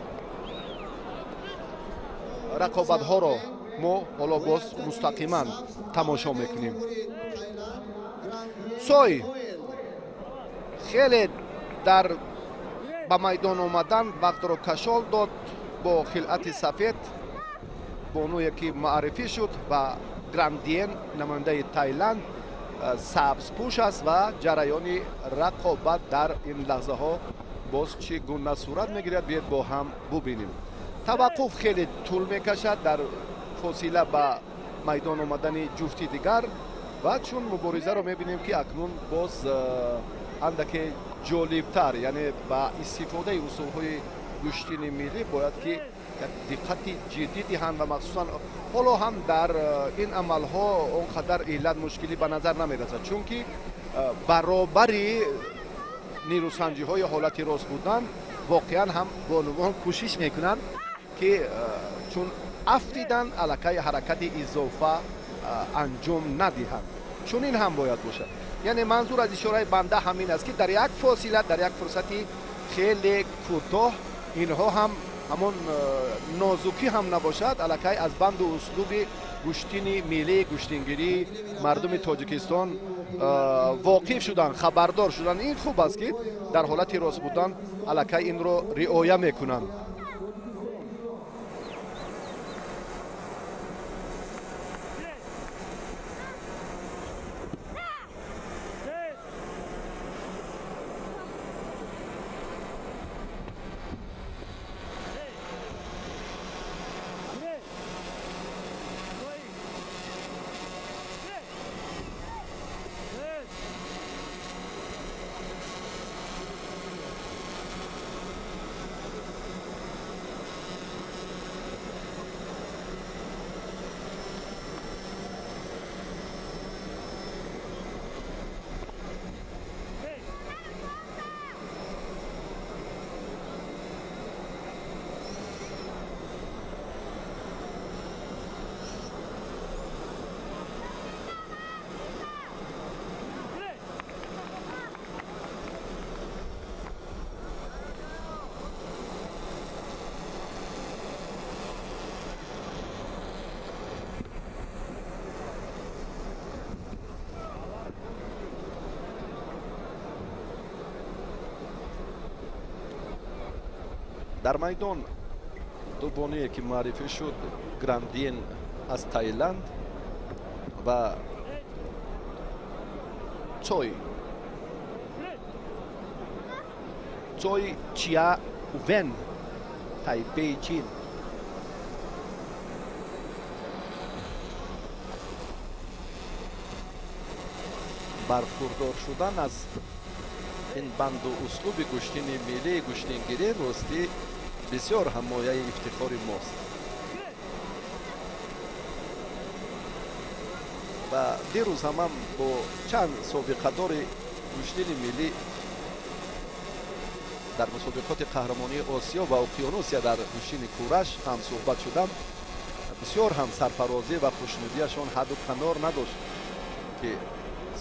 Рақобатҳоро мо ҳоло боз мустақиман тамошо мекунем. Цой хеле дар ба майдон омадан вақтро кашол дод бо хилъати сафед, бонуе ки муаррифӣ шуд, ва Грандиен намояндаи Тайланд сабзпӯш аст. Ва ҷараёни рақобат дар ин лаҳзаҳо боз чӣ гуна сурат мегирад, биёед бо ҳам бубинем. Таваққуф хеле тӯл мекашад дар фосила ба майдон омадани ҷуфти дигар, ва чун муборизаро мебинем ки акнун боз андаке ҷолибтар, яъне ба истифодаи усулҳои гӯштини миллӣ бояд ки як диққати ҷиддӣ диҳанд. Ва махсусан ҳоло ҳам дар ин амалҳо он қадар иллат мушкилӣ ба назар намерасад, чунки баробари нерӯсанҷиҳои ҳолати рост будан воқеан ҳам бонувон кӯшиш мекунанд ки чун афтидан аллакай ҳаракати изофа анҷом надиҳанд. Чунин ҳам бояд бошад. Яъне манзур аз ишораи банда ҳамин аст ки дар як фосила, дар як фурсати хеле кӯтоҳ инҳо ҳам ҳамон нозукӣ ҳам набошад, аллакай аз банду услуби гӯштини миллии гӯштингирии мардуми Тоҷикистон воқиф шуданд, хабардор шуданд. Ин хуб аст ки дар ҳолати рост будан аллакай инро риоя мекунанд. Дар майдон ду бонуе ки муаррифӣ шуд, Грандиен аз Таиланд ва Цой Чия Вен, Тайпеи Чин. Бархурдор шудан аз ин банду услуби гӯштини миллии гӯштингирӣ ростӣ бисёр ҳамояи ифтихори мост. Ва дирӯз ҳамам бо чанд собиқадори гӯштини миллӣ дар мусобиқоти қаҳрамонии Осиё ва Уқёнусия дар гӯштини кураш ҳам суҳбат шудам. Бисёр ҳам сарфарозӣ ва хушнудиашон ҳадду канор надошт ки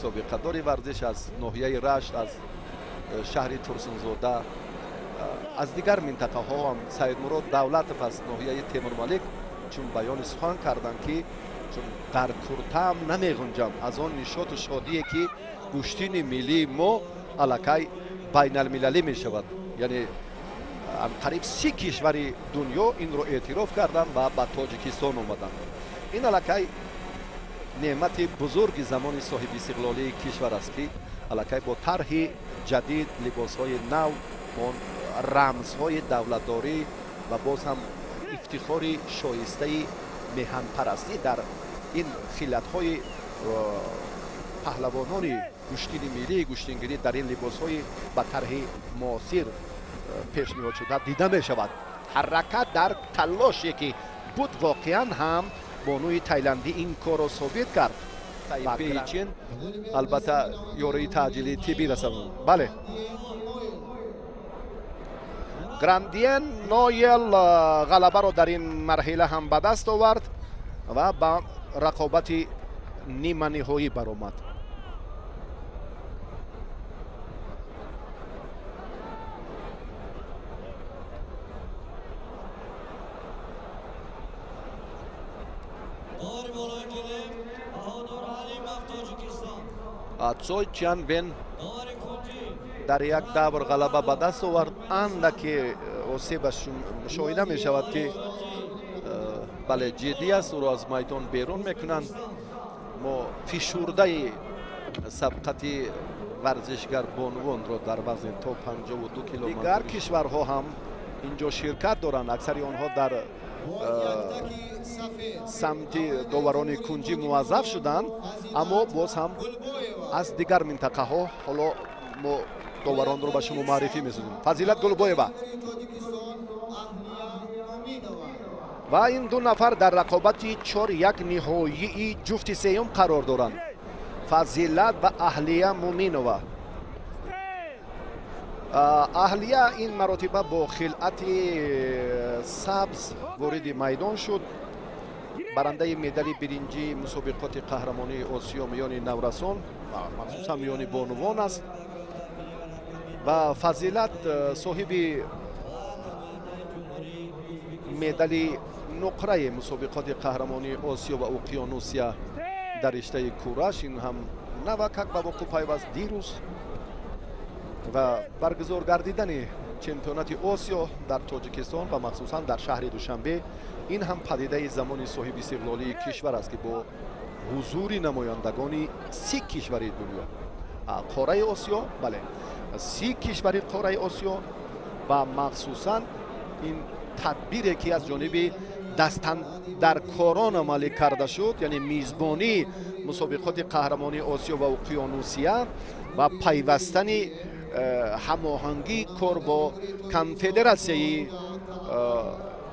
собиқадори варзиш аз ноҳияи Рашт, аз шаҳри Турсунзода, аз дигар минтақаҳо ҳам Саидмурод Давлатов аз ноҳияи Темурмалик чун баёни сухан карданд ки чун дар куртаам намеғунҷам аз он нишоту шодие ки гӯштини миллии мо аллакай байналмилалӣ мешавад. Яъне қариб 30 кишвари дунё инро эътироф карданд ва ба Тоҷикистон омаданд. Ин аллакай неъмати бузурги замони соҳибистиқлолии кишвар аст ки аллакай бо тарҳи ҷадид, либосҳои нав, он рамзҳои давлатдорӣ ва боз ҳам ифтихори шоистаи меҳанпарастӣ дар ин хиллатҳои паҳлавонони гӯштини миллии гӯштингирӣ дар ин либосҳои ба тарҳи муосир пешниҳод шуда дида мешавад. Ҳаракат дар талоше ки буд, воқеан ҳам бонуи тайландӣ ин корро собит кард. Тайпеи Чин албатта ёрии таъҷилии тиббӣ расонанд. Бале, Грандиен Ноел ғалабаро дар ин марҳила ҳам ба даст овард ва ба рақобати ниманиҳоӣ баромад. Цой Чан Вен дар як давр ғалаба ба даст овард. Андаке осебаш мушоҳида мешавад, ки бале, ҷиддӣ аст, ӯро аз майдон берун мекунанд. Мо фишурдаи сабқати варзишгар бонувонро дар вазни то 52 кило. Дигар кишварҳо ҳам инҷо ширкат доранд. Аксари онҳо дар самти доварони кунҷӣ муваззаф шуданд, аммо боз ҳам аз дигар минтақаҳо ҳоло мо доваронро ба шумо муаррифӣ месозем. Фазилат Гулбоева ва ин ду нафар дар рақобати 4-1 ниҳоии ҷуфти сеюм қарор доранд. Фазилат ва Аҳлия Муминова. Аҳлия ин маротиба бо хилъати сабз вориди майдон шуд. Барандаи медали биринҷии мусобиқоти қаҳрамонии Осиё миёни наврасон, махсусан миёни бонувон аст. Ва Фазилат соҳиби медали нуқраи мусобиқоти қаҳрамонии Осиё ва Уқёнусия дар риштаи кураш. Ин ҳам навакак ба вуқӯъ пайваст дирӯз ва баргузор гардидани чемпионати Осиё дар Тоҷикистон ва махсусан дар шаҳри Душанбе ин ҳам падидаи замони соҳиби истиқлолии кишвар аст, ки бо ҳузури намояндагони 30 кишвари дунё, қораи Осиё, бале, 30 кишвари қораи Осиё ва махсусан ин тадбире ки аз ҷониби дастандаркорон амалӣ карда шуд, яъне мизбонии мусобиқоти қаҳрамонии Осиё ва Уқёнусия ва пайвастани ҳамоҳангии кор бо конфедератсияи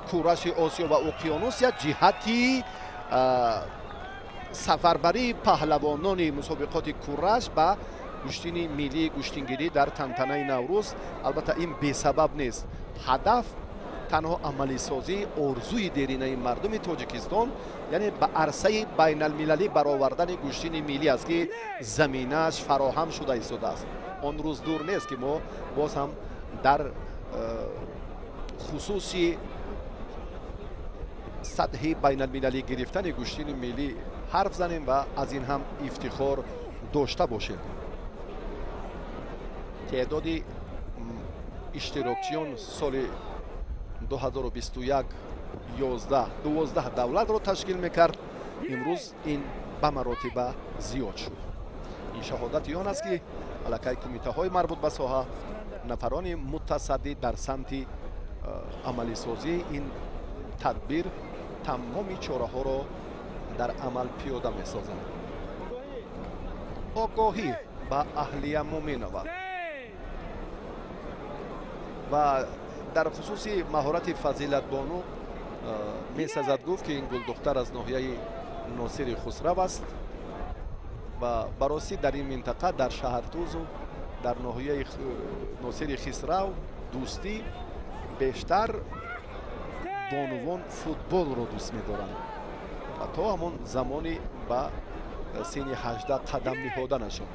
кураши Осиё ва Уқёнусия ҷиҳати сафарбарии паҳлавонони мусобиқоти кураш ба гӯштини миллии гӯштингирӣ дар тантанаи Наврӯз. Албатта ин бесабаб нест. Ҳадаф танҳо амалисозии орзуи деринаи мардуми Тоҷикистон, яъне ба арсаи байналмилалӣ баровардани гӯштини миллӣ аст, ки заминааш фароҳам шуда истодааст. Он рӯз дур нест, ки мо боз ҳам дар хусуси сатҳи байналмилалӣ гирифтани гӯштини миллӣ ҳарф занем ва аз ин ҳам ифтихор дошта бошем. Теъдоди иштирокчиён соли 2021 11-12 давлатро ташкил мекард. Имрӯз ин ба маротиба зиёд шуд. Ин шаҳодати он аст, ки аллакай кумитаҳои марбут ба соҳа, нафарони мутасаддӣ дар самти амалисозии ин тадбир тамоми чораҳоро дар амал пиёда месозанд. Огоҳӣ ба Аҳлия Муминова ва дар хусуси маҳорати Фазилатбону месазад гуфт, ки ин гулдухтар аз ноҳияи Носири Хусрав аст ва баросӣ дар ин минтақа, дар Шаҳртузу дар ноҳияи Носири Хисрав дӯстӣ бештар бонувон футболро дӯст медоранд ва то ҳамон замони ба синни 18 қадам ниҳоданашон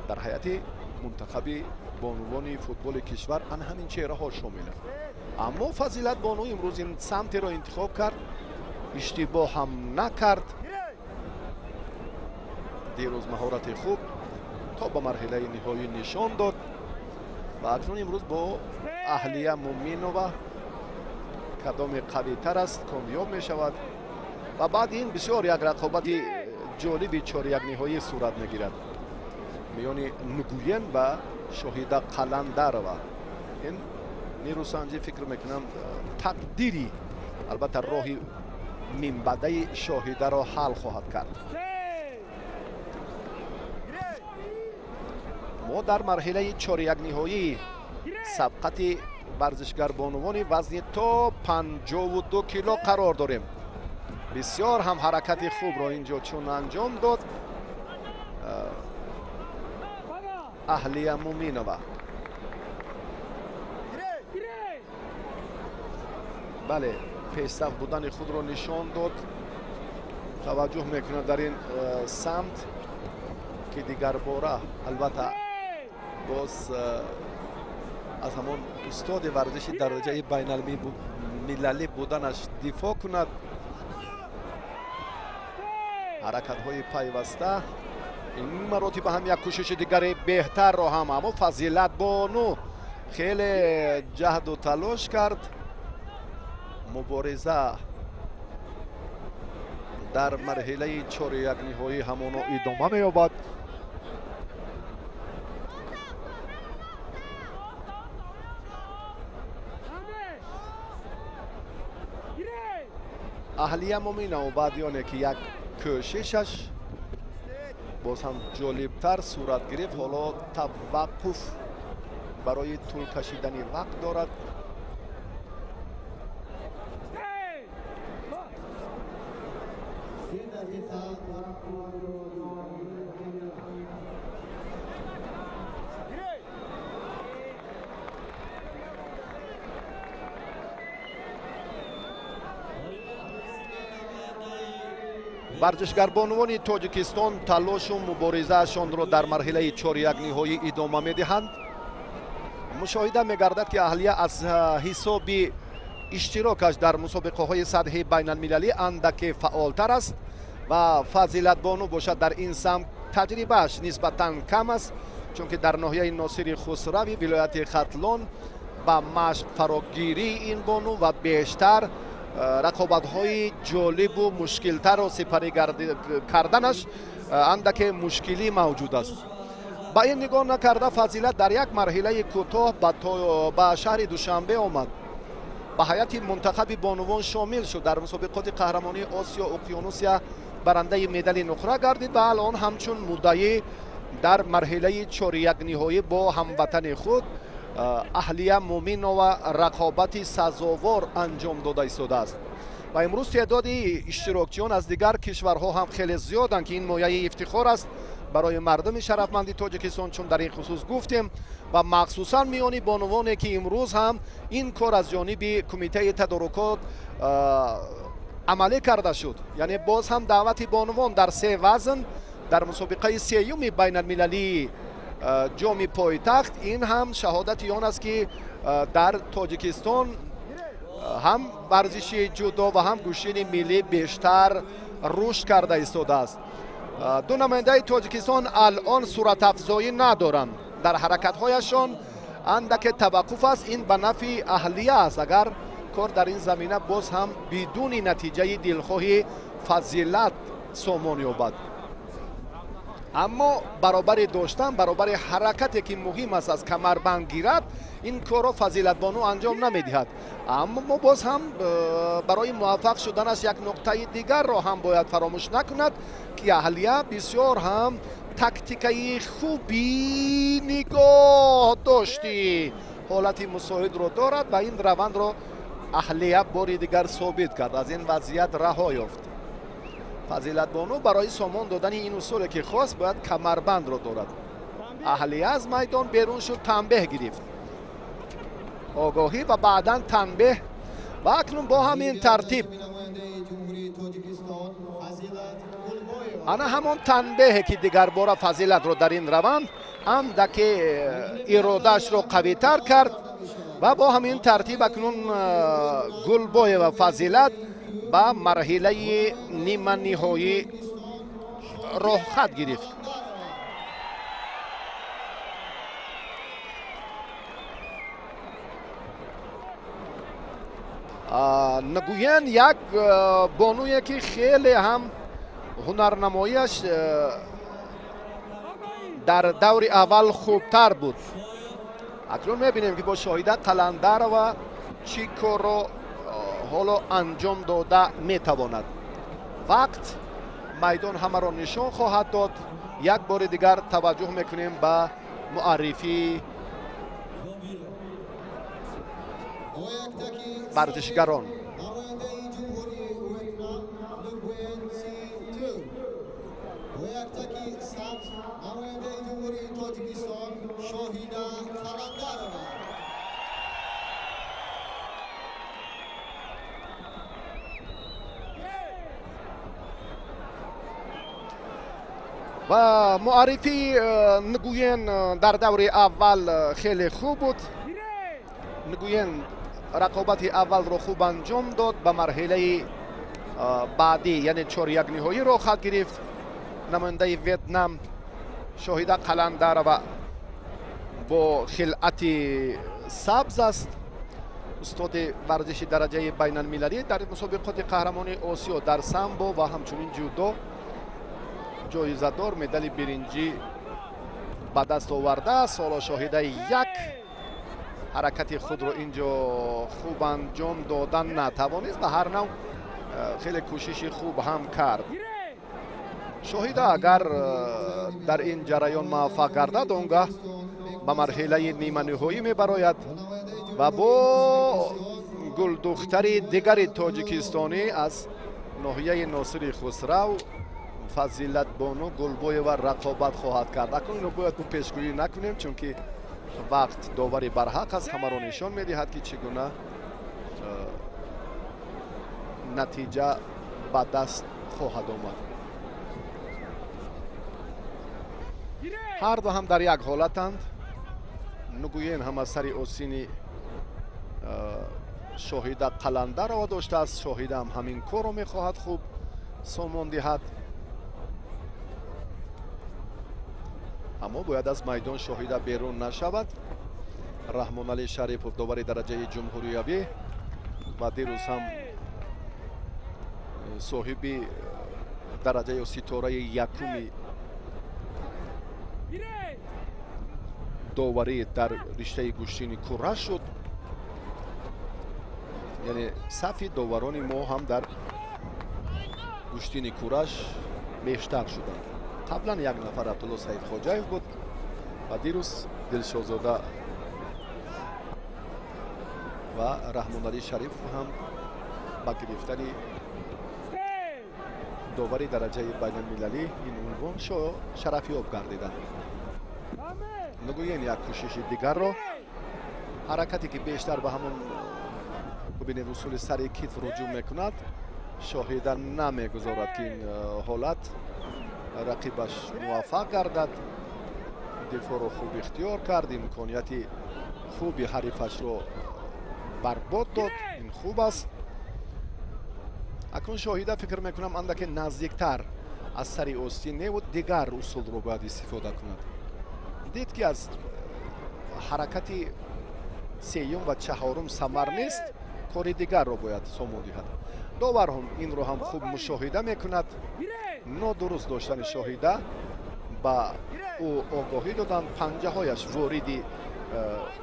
дар ҳайати мунтахаби бонувони футболи кишвар ан ҳамин чеҳраҳо шомиланд. Аммо Фазилат бону имрӯз ин самтеро интихоб кард, иштибоҳ ҳам накард. Дирӯз маҳорати хуб то ба марҳилаи ниҳоӣ нишон дод ва акнун имрӯз бо Аҳлия Муминова кадоме қавитар аст комёб мешавад ва баъд ин бисёр як рақобати ҷолиби 4-1 ниҳоӣ сурат мегирад миёни Нугуен ва Шоҳида Қаландарова. Ин нерӯсанҷӣ фикр мекунам тақдири албатта роҳи минбаъдаи Шоҳидаро ҳал хоҳад кард. Мо дар марҳилаи 4-1 ниҳоии сабқати варзишгарбонувони вазни то 52 кило қарор дорем. Бисёр ҳам ҳаракати хубро инҷо чун анҷом дод Аҳлия Муминова. Бале, пешсаф будани худро нишон дод. Таваҷҷӯҳ мекунад дар ин самт ки дигарбора албатта боз аз ҳамон устоди варзиши дараҷаи байналмилалӣ буданаш дифоъ кунад. Ҳаракатҳои пайваста ин маротиба ҳам як кӯшиши дигари беҳтарро ҳам, аммо Фазилат бону хеле ҷаҳду талош кард. Мубориза дар марҳилаи чорякниҳоӣ ҳамоно идома меёбад. Аҳлия Муминова баъди оне ки як кӯшишаш боз ҳам ҷолибтар сурат гирифт, ҳоло таваққуф барои тӯл кашидани вақт дорад. Варзишгарбонувони Тоҷикистон талошу муборизаашонро дар марҳилаи чорякниҳоӣ идома медиҳанд. Мушоҳида мегардад ки Аҳлия аз ҳисоби иштирокаш дар мусобиқаҳои сатҳи байналмилалӣ андаке фаъолтар аст ва Фазилатбону бошад дар ин самт таҷрибааш нисбатан кам аст, чунки дар ноҳияи Носири Хусрави вилояти Хатлон ба машқ фарогирии ин бону ва бештар рақобатҳои ҷолибу мушкилтарро сипарӣ карданаш андаке мушкилӣ мавҷуд аст. Ба ин нигоҳ накарда Фазилат дар як марҳилаи кӯтоҳ ба шаҳри Душанбе омад, ба ҳайати мунтахаби бонувон шомил шуд, дар мусобиқоти қаҳрамонии Осиё Уқёнусия барандаи медали нуқра гардид ва алон ҳамчун муддаӣ дар марҳилаи чорякниҳоӣ бо ҳамватани худ Аҳлия Муминова рақобати сазовор анҷом дода истодааст. Ва имрӯз теъдоди иштирокчиён аз дигар кишварҳо ҳам хеле зиёданд, ки ин мояи ифтихор аст барои мардуми шарафманди Тоҷикистон, чун дар ин хусус гуфтем, ва махсусан миёни бонувоне ки имрӯз ҳам ин кор аз ҷониби кумитаи тадорукот амалӣ карда шуд. Яъне боз ҳам даъвати бонувон дар се вазн дар мусобиқаи сеюми байналмилалии ҷоми пойтахт, ин ҳам шаҳодати он аст ки дар Тоҷикистон ҳам варзиши ҷудо ва ҳам гӯштини миллӣ бештар рушд карда истодааст. Ду намояндаи Тоҷикистон алон суратафзоӣ надоранд, дар ҳаракатҳояшон андаке таваққуф аст. Ин ба нафъи Аҳлия аст, агар кор дар ин замина боз ҳам бидуни натиҷаи дилхоҳи Фазилат сомон ёбад. Аммо баробари доштан, баробари ҳаракате ки муҳим аст аз камарбанд гирад, ин корро Фазилатбону анҷом намедиҳад. Аммо мо боз ҳам барои муваффақ шуданаш як нуқтаи дигарро ҳам бояд фаромӯш накунад ки Аҳлия бисёр ҳам тактикаи хуби нигоҳ дошти ҳолати мусоидро дорад ва ин равандро Аҳлия бори дигар собит кард, аз ин вазъият раҳо ёфт. Фазилатбону барои сомон додани ин усуле ки хост бояд камарбандро дорад. Аҳлия аз майдон берун шуд, танбеҳ гирифт, огоҳӣ ва баъдан танбеҳ. Ва акнун бо ҳамин тартиб ана ҳамон танбеҳе ки дигарбора Фазилатро дар ин раванд андаке иродаашро қавитар кард ва бо ҳамин тартиб акнун Гулбоева Фазилат ба марҳилаи ниманиҳоӣ роҳхат гирифт. Нагӯян як бонуе ки хеле ҳам ҳунарнамоиаш дар даври аввал хубтар буд. Акнун мебинем ки бо Шоҳида Қаландарова чӣ корро ҳоло анҷом дода метавонад. Вақт майдон ҳамаро нишон хоҳад дод. Як бори дигар таваҷҷӯҳ мекунем ба муаррифии варзишгарон. و معرفی نگوین در دور اول خیلی خوب بود. نگوین رقابت اول رو خوب انجام داد، به مرحله بعدی یعنی 4-1 نهایی رو خواهد گرفت. نماینده ویتنام شاهده قلندر با خلعت سبز است، استاد ورزش درجه بین المللی در مسابقات قهرمانی آسیا در سامبو و همچنین جودو جایزه دار مدال برنجی به دست آورده است. حالا شاهده یک حرکت خود رو اینجا خوب انجام دادن نتوانست، به هر نوع خیلی کوشش خوب هم کرد. شاهده اگر در این جریان موفق گردد آنگاه به مرحله نیمه نهایی میبراید و با گلدختر دیگر تاجیکستانی از ناحیه ناصر خسرو فضیلت بانو گلبایeva رقابت خواهد کرد. اکنون اینو باید پیشگویی نکنیم چون که وقت داوری برحق است، همه را نشان میدهد که چگونه نتیجه به دست خواهد آمد. هر دو هم در یک حالتند. نگوین هم از سر اوسینی شاهده قلنده را داشته است، شاهده هم همین کار رو میخواهد خوب سامان دهد، اما باید از میدان شاهده بیرون نشود. رحمان علی شریفов داوری درجه جمهوریوی و دیروز هم صاحب درجه ستاره یکمی داوری در رشته گوشتین کره شد. یعنی صف داوران ما هم در گوشتین کورش بیشتر شدند. قبلا یک نفر عبدالله سعید خواجه‌ایف بود و دیروز دلشازاده و رحمان علی شریف هم با گرفتن داوری درجه بین المللی این عنوان شرفیاب گردیدند. نگوین یک کوشش دیگر رو، حرکتی که بیشتر به همون ببینید اصول سر کتف رجوع میکند، شاهده نمیگذارد که این حالت رقیبش موفق گردد. دفاع رو خوب اختیار کرد، امکانیت خوبی حریفش رو برباد داد، این خوب است. اکنون شاهده فکر میکنم اندک نزدیکتر از سر اوستین و دیگر اصول رو باید استفاده کند. دید که از حرکت سیوم و چهارم ثمر نیست، کار دیگر رو باید سامان دهد. داور هم این رو هم خوب مشاهده میکند. نادرست داشتن شاهده به او آگاهی دادند، پنجه هایش وارد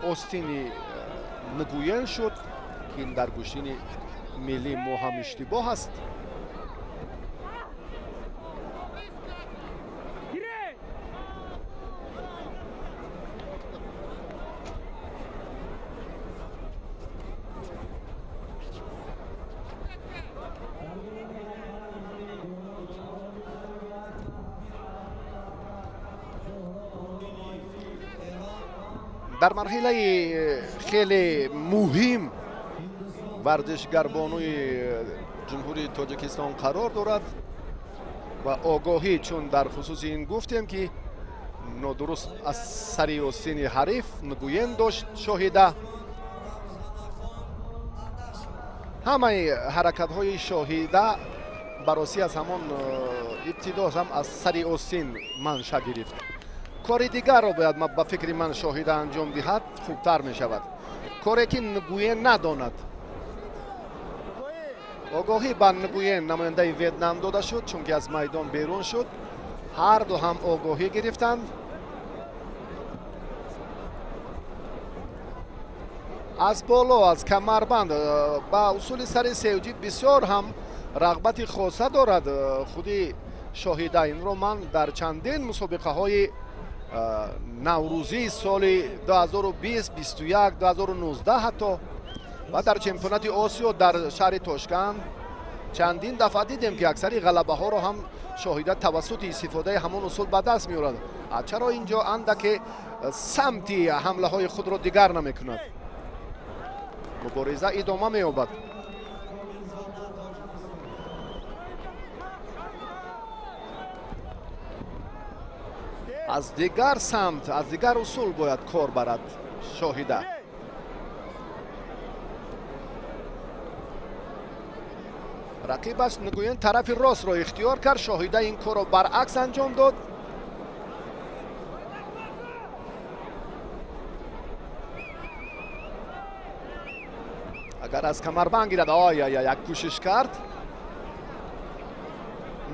آستین نگوین شد که این در گوشتین ملی ما هم اشتباه است. در مرحله خیلی مهم ورزشگر بانوی جمهوری تاجیکستان قرار دارد و آگاهی چون در خصوص این گفتیم که نادرست از سر آستین حریف نگوین داشت شاهده. همه حرکت های شاهده براسی از همان ابتدا هم از سر آستین منشأ گرفت. کار دیگر رو باید به فکر من شاهده انجام دهد خوبتر می شود، کاری که نگوین نداند. آگاهی به نگوین نماینده ویتنام داده شد چون که از میدان بیرون شد. هر دو هم آگاهی گرفتند. از بالا از کمربند به اصول سر سیوجی بسیار هم رغبت خاصه دارد خودی شاهده. این رو من در چندین مسابقه های نوروزی سال 2020، 21، 2019 حتی و در چمپیونات آسیا در شهر تاشکند چندین دفعه دیدیم که اکثری غلبه ها رو هم شاهده توسط استفاده همون اصول به دست می‌آورد. چرا اینجا اندک سمتی حمله های خود رو دیگر نمی‌کند؟ مبارزه ادامه می‌یابد. Аз дигар самт, аз дигар усул бояд кор барад Шоҳида. Рақибаш Нгуен тарафи ростро ихтиёр кард. Шоҳида ин корро баръакс анҷом дод. Агар аз камарбанд гирад, ой ой, як кӯшиш кард,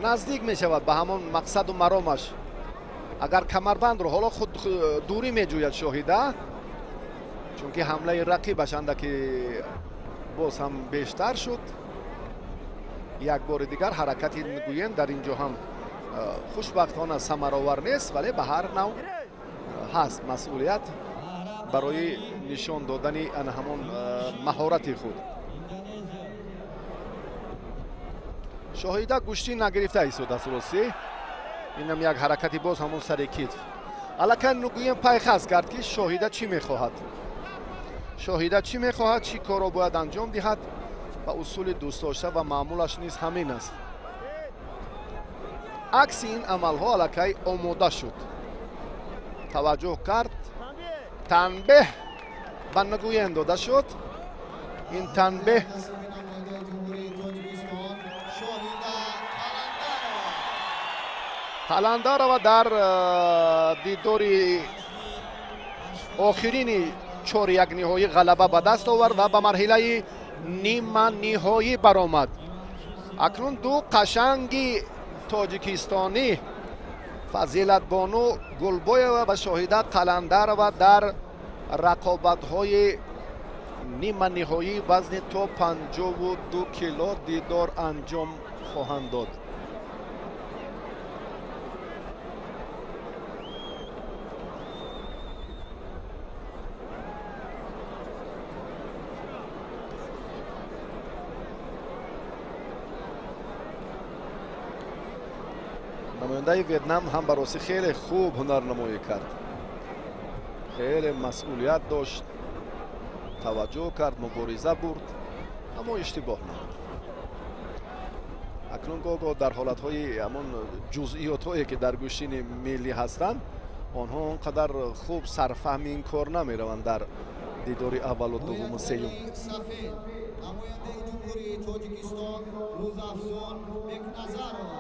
наздик мешавад ба ҳамон мақсаду маромаш. Агар камарбандро ҳоло худ дурӣ меҷӯяд Шоҳида, чунки ҳамлаи рақибаш андаки боз ҳам бештар шуд. Як бори дигар ҳаракати Нгуен дар ин ҷо ҳам хушбахтона самаровар нест, вале ба ҳар нав ҳаст масъулият барои нишон додани ана ҳамон маҳорати худ. Шоҳида гӯштӣ нагирифта истодааст ростӣ. Инам як ҳаракати боз ҳамон сари китф. Аллакай Нгуен пайхас кард, ки Шоҳида чӣ мехоҳад. Шоҳида чӣ мехоҳад, чӣ корро бояд анҷом диҳад ва усули дӯстдошта ва маъмулаш низ ҳамин аст. Акси ин амалҳо аллакай омода шуд. Таваҷҷӯҳ кард. Танбеҳ ба Нгуен дода шуд. Ин танбеҳ Қаландарова дар дидори охирини чоряк ниҳоӣ ғалаба ба даст овард ва ба марҳилаи ниманиҳоӣ баромад. Акнун ду қашанги тоҷикистонӣ Фазилатбону Гулбоева ва Шоҳида Қаландарова дар рақобатҳои ниманиҳоӣ вазни то 52 кило дидор анҷом хоҳанд дод. Намояндаи Вьетнам ҳам ба ростӣ хеле хуб ҳунарнамоӣ кард, хеле масъулият дошт, таваҷҷӯҳ кард, мубориза бурд, аммо иштибоҳ намуд. Акнун гоҳ-гоҳ дар ҳолатҳои ҳамон ҷузъиётҳое ки дар гӯштини миллӣ ҳастанд, онҳо он қадар хуб сарфаҳми ин кор намераванд дар дидори аввалу дуввуму сеюм. Намояндаи Ҷумҳурии Тоҷикистон Рӯзафзун Бекназарова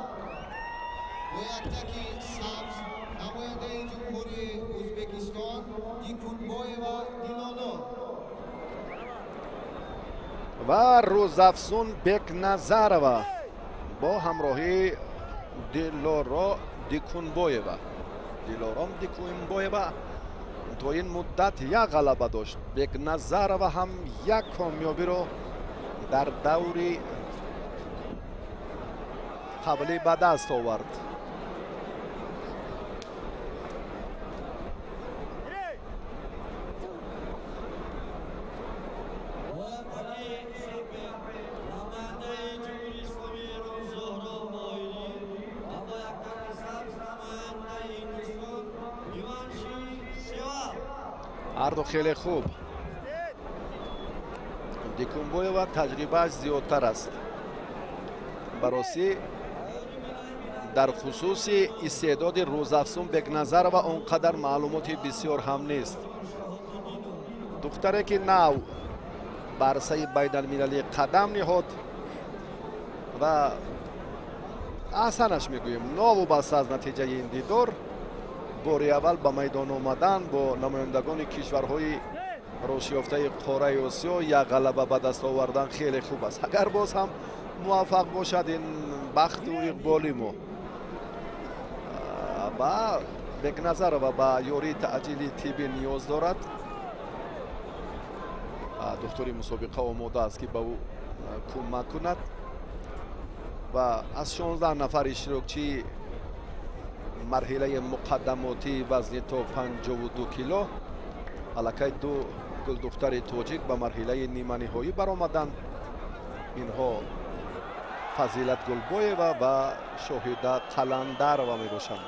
бо яктаки сабз, намояндаи Ҷумҳурии Ӯзбекистон Дикунбоева Дилоло ва Рӯзафзун Бекназарова бо ҳамроҳии Дилоро Дикунбоева. Дилором Дикунбоева то ин муддат як ғалаба дошт. Бекназарова ҳам як комёбиро дар даври қаблӣ ба даст овард. Ҳарду хеле хуб. Дикунбоева таҷрибааш зиёдтар аст. Ба ростӣ дар хусуси истеъдоди Рӯзафзун Бекназарова он қадар маълумоти бисёр ҳам нест. Духтаре ки нав ба арсаи байналмилалӣ қадам ниҳод ва аҳсанаш мегӯем, новобаста аз натиҷаи ин дидор, бори аввал ба майдон омадан бо намояндагони кишварҳои рушдёфтаи қораи Осиё як ғалаба ба даст овардан хеле хуб аст. Агар боз ҳам муваффақ бошад, ин бахту иқболи мо. Ва Бекназарова ба ёрии таъҷили тиббӣ ниёз дорад. Духтури мусобиқа омода аст, ки ба ӯ кӯмак кунад ва аз 16 нафар иштирокчии марҳилаи муқаддамотии вазни то 52 кило аллакай ду гулдухтари тоҷик ба марҳилаи ниманиҳоӣ баромаданд. Инҳо Фазилат Гулбоева ва Шоҳида Қаландарова мебошанд.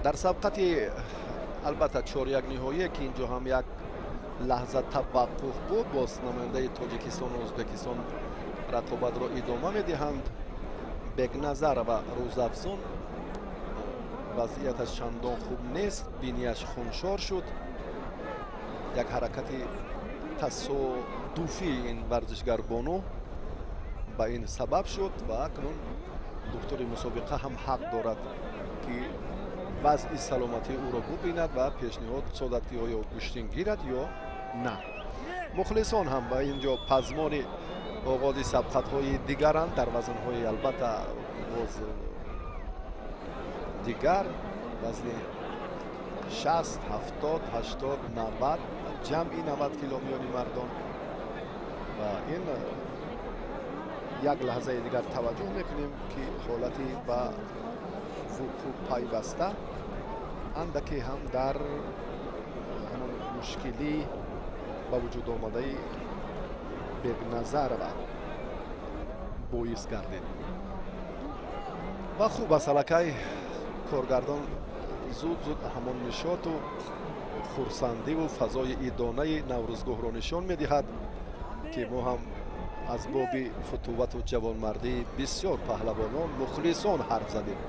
Дар сабқати албатта чоряк ниҳоие, ки инҷо ҳам як лаҳза таваққуф буд, боз намояндаи Тоҷикистону Ӯзбекистон рақобатро идома медиҳанд. Бекназарова Рӯзафзун вазъияташ чандон хуб нест, бинияш хуншор шуд. Як ҳаракати тасодуфии ин варзишгарбону ба ин сабаб шуд ва акнун духтури мусобиқа ҳам ҳақ дорад, ки вазъи саломатии ӯро бубинад ва пешниҳод созад, ки оё гӯштин гирад ё на. Мухлисон ҳам ба ин ҷо пазмони оғози сабқатҳои дигаранд дар вазнҳои албатта боз дигар, вазни 60, 70, 80, 90, ҷамъи 90 кило миёни мардон. Ва ин як лаҳзаи дигар таваҷҷӯҳ мекунем, ки ҳолати ба вуқӯъ пайваста андаке ҳам дар ҳамон мушкилӣ ба вуҷуд омадаи Бекназарова боис гардид. Ва хуб аст, аллакай коргардон зуд-зуд ҳамон нишоту хурсандиву фазои идонаи наврӯзгоҳро нишон медиҳад, ки мо ҳам аз боби футувату ҷавонмардии бисёр паҳлавонон, мухлисон ҳарф задем,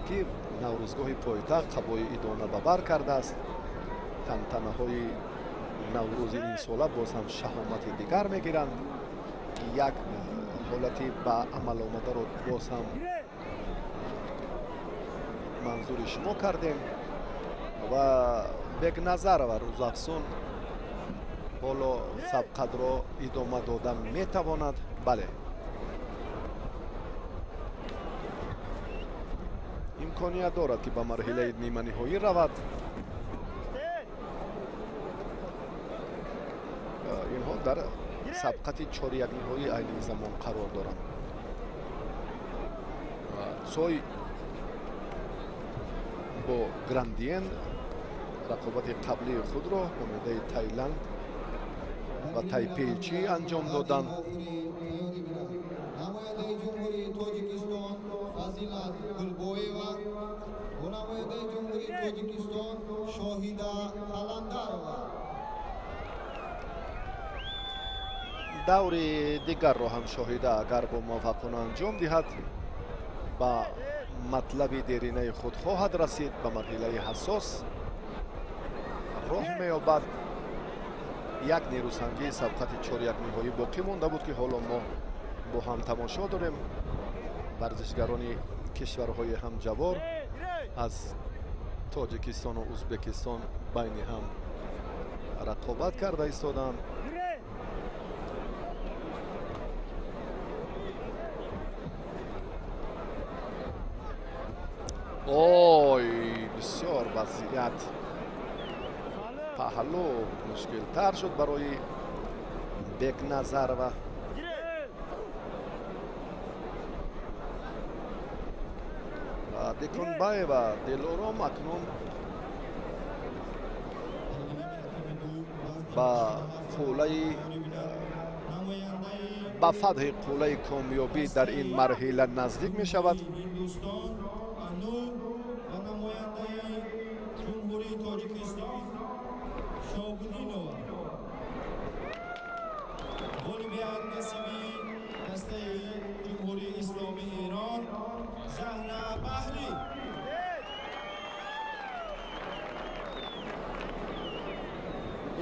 ки наврӯзгоҳи пойтахт қабои идона ба бар кардааст. Тантанаҳои наврӯзи инсола боз ҳам шаҳомати дигар мегиранд. Як ҳолати ба амал омадаро боз ҳам манзури шумо кардем ва Бекназарова Рӯзафзун ҳоло сабқатро идома дода метавонад. Бале, имконият дорад, ки ба марҳилаи ниманиҳоӣ равад. Инҳо дар сабқати чорякниҳоӣ айни замон қарор доранд. Цой бо Грандиен рақобати қаблии худро намояндаи Таиланд ва Тайпейчӣ анҷом доданд. Намояндаи Ҷумҳурии Тоҷикистон Фазилат Гулбоева ва намояндаи Ҷумҳурии Тоҷикистон Шоҳида Қаландарова. Даври дигарро ҳам Шоҳида агар бо муваффақона анҷом диҳад, ба матлаби деринаи худ хоҳад расид, ба марҳилаи ҳассос роҳ меёбад. Як нерӯсанҷии сабқати чорякниҳоӣ боқӣ монда буд, ки ҳоло мо бо ҳам тамошо дорем. Варзишгарони кишварҳои ҳамҷавор аз Тоҷикистону Ӯзбекистон байни ҳам рақобат карда истоданд. Ой, бисёр вазъият паҳлӯ мушкилтар шуд барои Бекназарова. Дикунбаева Дилором акнун ба қулаи ба фатҳи қулаи комёбӣ дар ин марҳила наздик мешавад.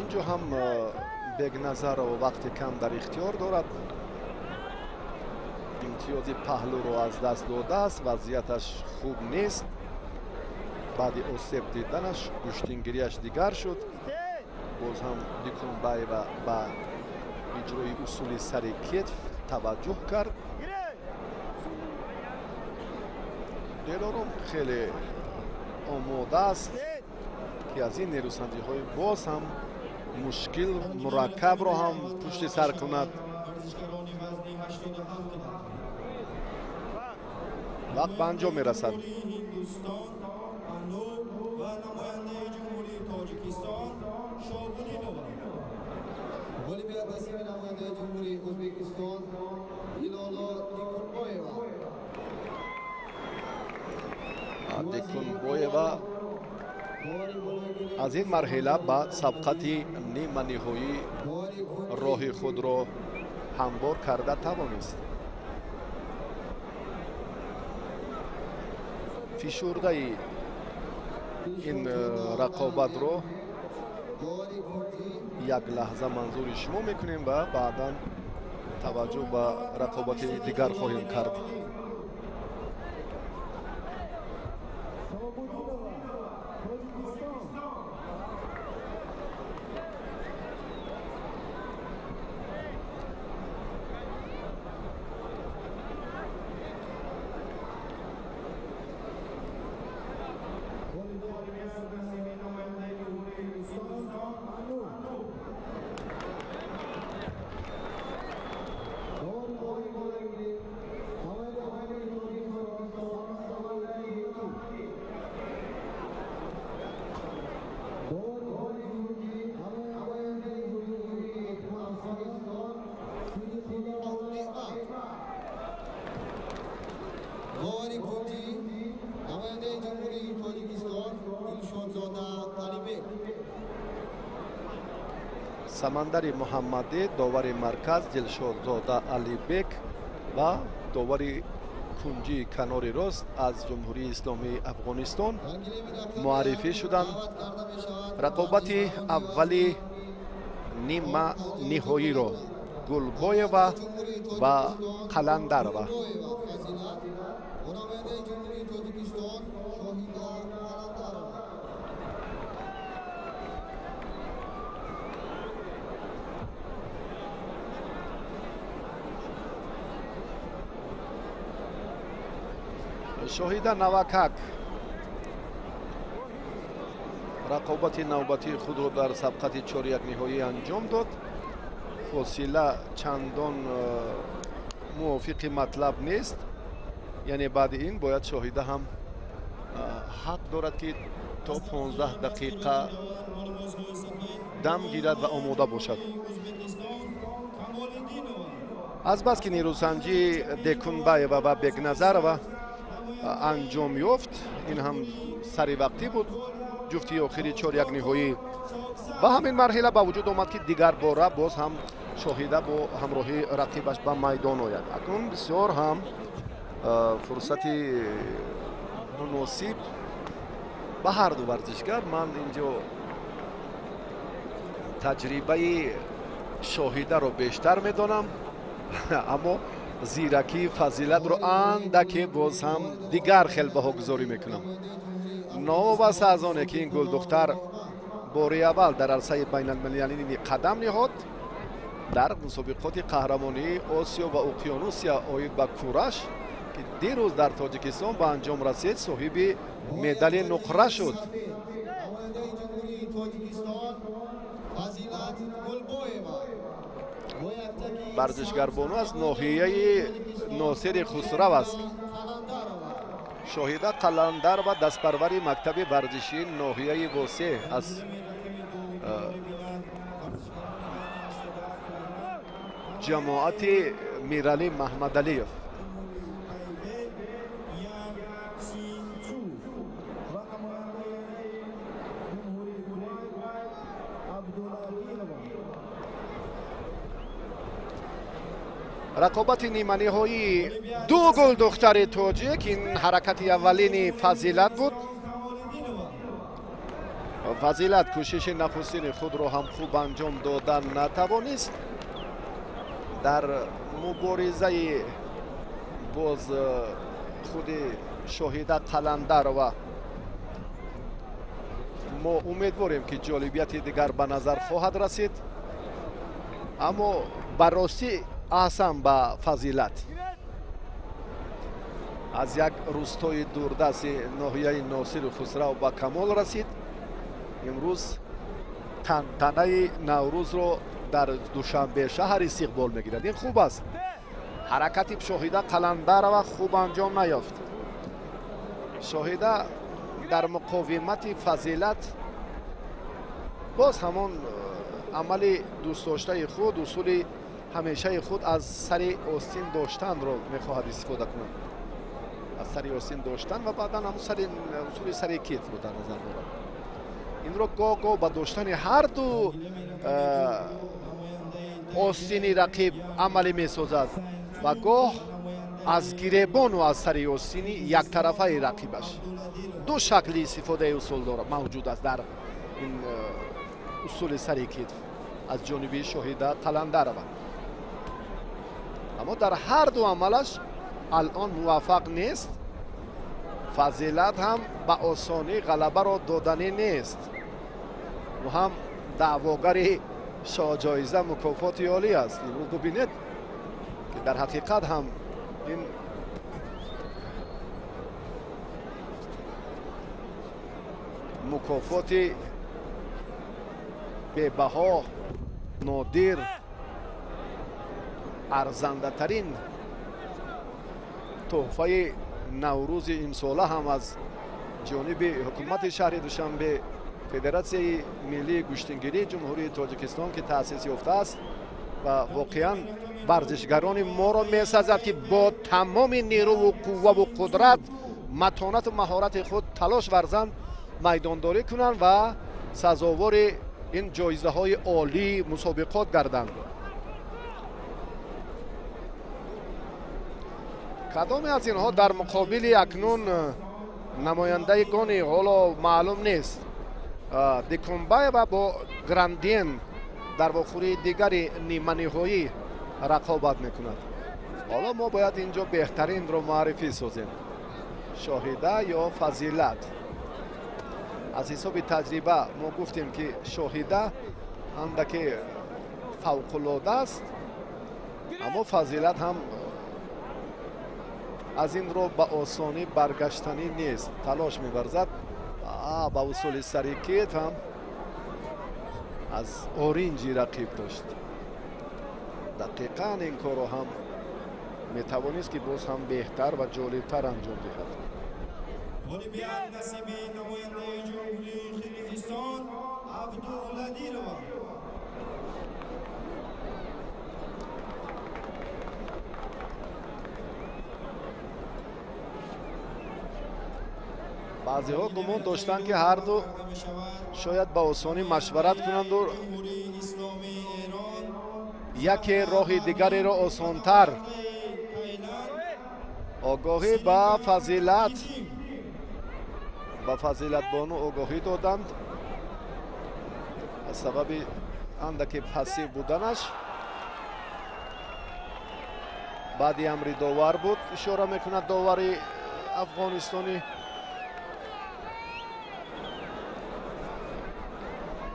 Инҷо ҳам Бекназарова вақти кам дар ихтиёр дорад. Имтиёзи паҳлӯро аз даст додааст, вазъияташ хуб нест. Баъди осеб диданаш гӯштингирияш дигар шуд. Боз ҳам Дикунбаева ба иҷрои усули сари кетф таваҷҷӯҳ кард. Делором хеле омода аст, ки аз ин нерӯсанҷиҳои боз ҳам мушкил мураккабро ҳам пушти сар кунад. Вақт ба анҷом мерасад. Дикунбоева Аз ин марҳила ба сабқати ниманиҳоӣ роҳи худро ҳамвор карда тавонист. Фишурдаи ин рақобатро як лаҳза манзури шумо мекунем ва баъдан таваҷҷӯҳ ба рақобати дигар хоҳем кард. Самандари Муҳаммадӣ, довари марказ Дилшодзода Алибек ва довари кунҷии канори рост аз Ҷумҳурии Исломии Афғонистон муаррифӣ шуданд. Рақобати аввали нима ниҳоиро Гулбоева ва Қаландарова. Шоҳида Навакак рақобати навбатии худро дар сабқати чорякниҳоӣ анҷом дод. Фосила чандон мувофиқи матлаб нест, яъне баъди ин бояд Шоҳида ҳам ҳақ дорад, ки то 15 дақиқа дам гирад ва омода бошад. Азбаски нерӯсанҷии Декунбаева ва Бекназарова анҷом ёфт, ин ҳам саривақтӣ буд. Ҷуфти охири чорякниҳоӣ ба ҳамин марҳила ба вуҷуд омад, ки дигар бора боз ҳам Шоҳида бо ҳамроҳии рақибаш ба майдон ояд. Акнун бисёр ҳам фурсати муносиб ба ҳар ду варзишгар. Ман инҷо таҷрибаи Шоҳидаро бештар медонам, аммо зиракии Фазилатро андаке боз ҳам дигар хел баҳогузорӣ мекунам. Новобаста аз оне ки ин гулдухтар бори аввал дар арсаи байналмилалӣ қадам ниҳод, дар мусобиқоти қаҳрамонии Осиё ва Уқёнусия оид ба кураш, ки дирӯз дар Тоҷикистон ба анҷом расид, соҳиби медали нуқра шуд. Варзишгарбону аз ноҳияи Носири Хусрав аст. Шоҳида Қаландарова дастпарвари мактаби варзишии ноҳияи Восеъ аз ҷамоати Миралӣ Маҳмадалиев. Рақобати ниманиҳоии ду гулдухтари тоҷик. Ин ҳаракати аввалини Фазилат буд. Фазилат кӯшиши нахустини худро ҳам хуб анҷом дода натавонист. Дар муборизаи боз худи Шоҳида Қаландарова мо умедворем, ки ҷолибияти дигар ба назар хоҳад расид, аммо ба ростӣ аҳсан ба Фазилат. Аз як рустои дурдасти ноҳияи Носиру Хусрав ба камол расид. Имрӯз тантанаи Наврӯзро дар Душанбе шаҳр истиқбол мегирад. Ин хуб аст. Ҳаракати Шоҳида Қаландарова хуб анҷом наёфт. Шоҳида дар муқовимати Фазилат боз ҳамон амали дӯстдоштаи худ, усули ҳамешаи худ аз сари остин доштанро мехоҳад истифода кунад. Аз сари остин доштан ва баъдан ҳамун усули сари китфро дар назар дорад. Инро гоҳ-гоҳ ба доштани ҳар ду остини рақиб амалӣ месозад ва гоҳ аз гиребону аз сари остини яктарафаи рақибаш. Ду шакли истифодаи усул мавҷуд аст дар ин усули сари китф аз ҷониби Шоҳида Қаландарова. Аммо дар ҳар ду амалаш алон муваффақ нест. Фазилат ҳам ба осонӣ ғалабаро доданӣ нест. Ӯ ҳам даъвогари шоҳҷоиза мукофоти олӣ аст. Имрӯз бубинед ки дар ҳақиқат ҳам ин мукофоти бебаҳо, нодир, арзандатарин тӯҳфаи Наврӯзи имсола ҳам аз ҷониби ҳукумати шаҳри Душанбе, Федератсияи миллии гӯштингирии Ҷумҳурии Тоҷикистон ки таъсис ёфтааст ва воқеан варзишгарони моро месазад ки бо тамоми нерӯву қувваву қудрат, матонату маҳорати худ талош варзанд, майдондорӣ кунанд ва сазовори ин ҷоизаҳои олии мусобиқот гарданд. Кадоме аз инҳо дар муқобили акнун намояндагони ҳоло маълум нест. Дикумбаева бо Грандиен дар вохӯрии дигари ниманиҳоӣ рақобат мекунад. Ҳоло мо бояд инҷо беҳтаринро муаррифӣ созем: Шоҳида ё Фазилат. Аз ҳисоби таҷриба мо гуфтем ки Шоҳида андаке фавқулода аст, аммо Фазилат ҳам аз ин роҳ ба осонӣ баргаштанӣ нест, талош меварзад. Ба усули сари китф ҳам аз оринҷи рақиб дошт. Дақиқан ин корро ҳам метавонист ки боз ҳам беҳтар ва ҷолибтар анҷом диҳад. Ғолибият насиби намояндаи Ҷумҳурии Қирғизистон Абдуладирова. Баъзеҳо гумон доштанд ки ҳар ду шояд ба осонӣ машварат кунанду яке роҳи дигареро осонтар. Огоҳӣ ба Фазилат, ба Фазилатбону огоҳӣ доданд аз сабаби андаке пассив буданаш. Баъди амри довар буд, ишора мекунад довари афғонистонӣ.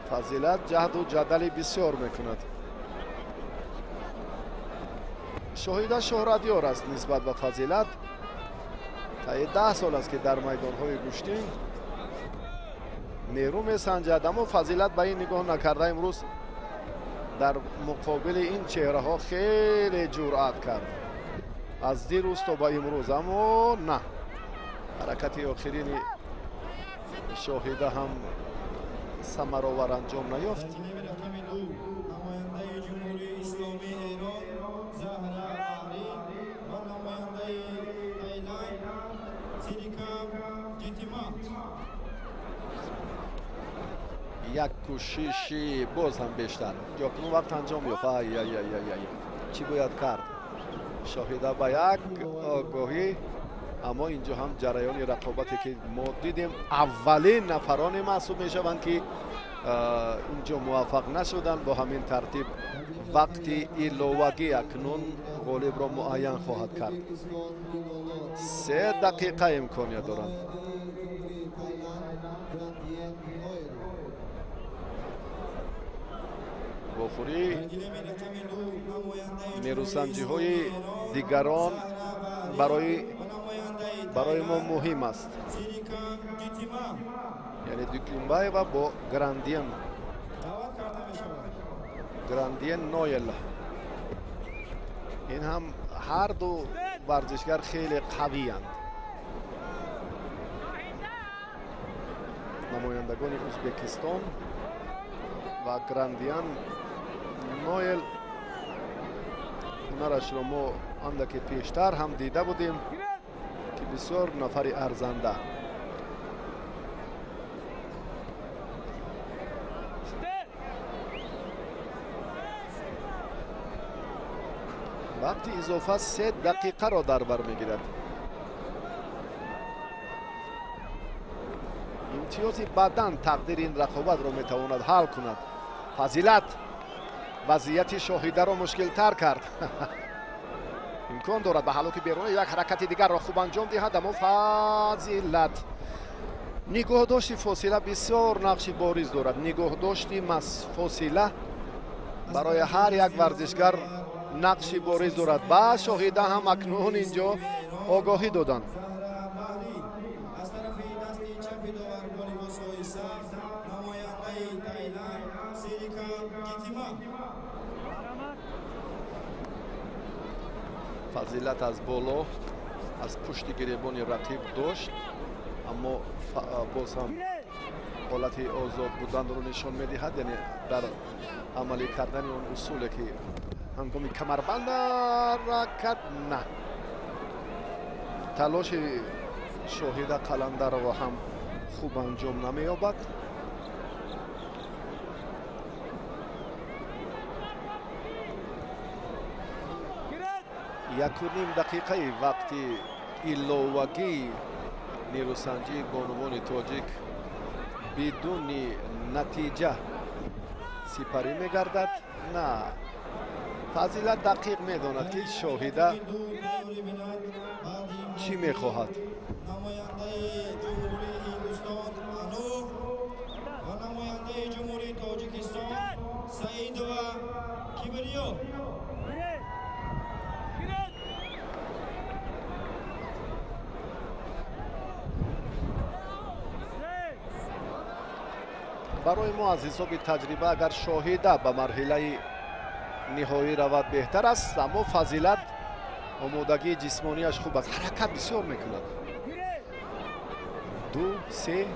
Фазилат ҷаҳду ҷадали бисёр мекунад. Шоҳида шӯҳратёр аст нисбат ба Фазилат. Таи 10 сол аст ки дар майдонҳои гӯштин нерӯ месанҷад, аммо Фазилат ба ин нигоҳ накарда имрӯз дар муқобили ин чеҳраҳо хеле ҷуръат кард аз дирӯз то ба имрӯз. Аммо на, ҳаракати охирини Шоҳида ҳам самаровар анҷом наёфт. Намояндаи Ҷумҳурии Исломии Эрон Заҳра Аҳрӣ ва намояндаи Таиланд Сирикам Ҷитимат. Як кӯшиши боз ҳам бештар. Ҷокунун вақт анҷом ёфт. Ай ай ай ай ай, чӣ бояд кард? Шоҳида ба як огоҳӣ, аммо инҷо ҳам ҷараёни рақобате ки мо дидем, аввалин нафароне маҳсуб мешаванд ки инҷо муваффақ нашуданд. Бо ҳамин тартиб вақти иловагӣ акнун ғолибро муайян хоҳад кард. 3 дақиқа имконият доранд. Вохӯрии нерӯсанҷиҳои дигарон барои мо муҳим аст. Яъне Дукумбаева бо Грандиен, Грандиен Ноел. Ин ҳам ҳар ду варзишгар хеле қавиянд. Намояндагони Ӯзбекистон ва Грандиан Ноел ҳунарашро мо андаке пештар ҳам дида будем ки бисёр нафари арзанда. Вақти изофа 3 дақиқаро дар бар мегирад. Имтиёзи баъдан тақдири ин рақобатро метавонад ҳал кунад. Фазилат вазъияти Шоҳидаро мушкилтар кард. Имкон дорад ба ҳалоки берунӣ як ҳаракати дигарро хуб анҷом диҳад, аммо Фазилат нигоҳдошти фосила бисёр нақши бориз дорад. Нигоҳдошти фосила барои ҳар як варзишгар нақши бориз дорад. Ба Шоҳида ҳам акнун инҷо огоҳӣ доданд. Фазилат аз боло аз пушти гиребони рақиб дошт, аммо боз ҳам ҳолати озод буданро нишон медиҳад, яъне дар амалӣ кардани он усуле ки ҳангоми камарбанд ҳаракат на. Талоши Шоҳида Қаландарова ҳам хуб анҷом намеёбад. Якуним дақиқаи вақти иловагии нерӯсанҷии бонувони тоҷик бидуни натиҷа сипарӣ мегардад. На, Фазилат дақиқ медонад, ки Шоҳида чӣ мехоҳад. Намояндаи Ҷумҳурии Ҳиндустон Ану ва намояндаи Ҷумҳурии Тоҷикистон Саидова Кибриё. Барои мо аз ҳисоби таҷриба агар Шоҳида ба марҳилаи ниҳоӣ равад беҳтар аст, аммо Фазилат омодагии ҷисмонияш хуб аст, ҳаракат бисёр мекунад. 2, 3.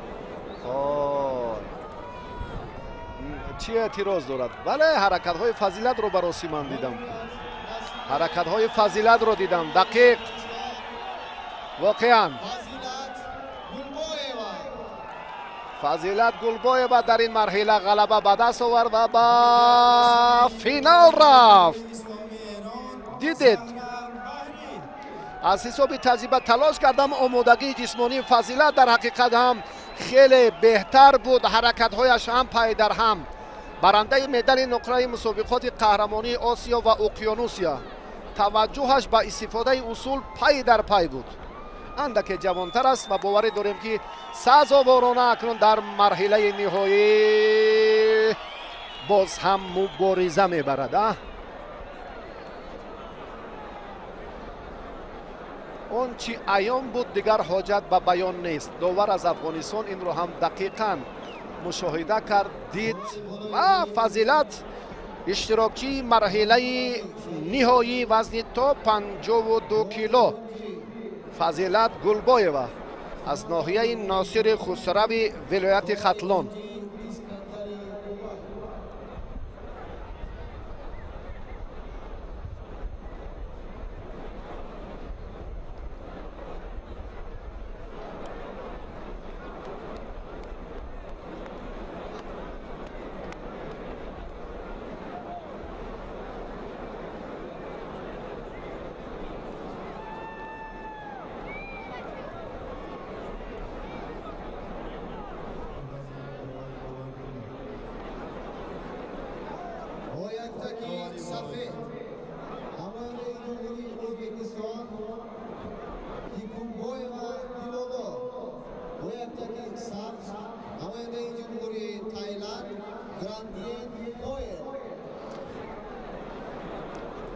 Ой, чӣ эътироз дорад? Бале, ҳаракатҳои Фазилатро ба ростӣ ман дидам. Ҳаракатҳои Фазилатро дидам дақиқ, воқеан. Фазилат Гулбоева дар ин марҳила ғалаба ба даст овард ва ба финал рафт. Дидед, аз ҳисоби таҷриба талош кардам, омодагии ҷисмонии Фазилат дар ҳақиқат ҳам хеле беҳтар буд, ҳаракатҳояш ҳам пай дар ҳам. Барандаи медали нуқраи мусобиқоти қаҳрамонии Осиё ва Уқёнусия, таваҷҷӯҳаш ба истифодаи усул пай дар пай буд. Андаке ҷавонтар аст ва боварӣ дорем, ки сазоворона акнун дар марҳилаи ниҳоӣ боз ҳам мубориза мебарад. Он чӣ аён буд дигар ҳоҷат ба баён нест. Довар аз Афғонистон инро ҳам дақиқан мушоҳида кард, дид ва Фазилат иштирокчии марҳилаи ниҳоии вазни то 52 кило Фазилат Гулбоева аз ноҳияи Носири Хусрави вилояти Хатлон.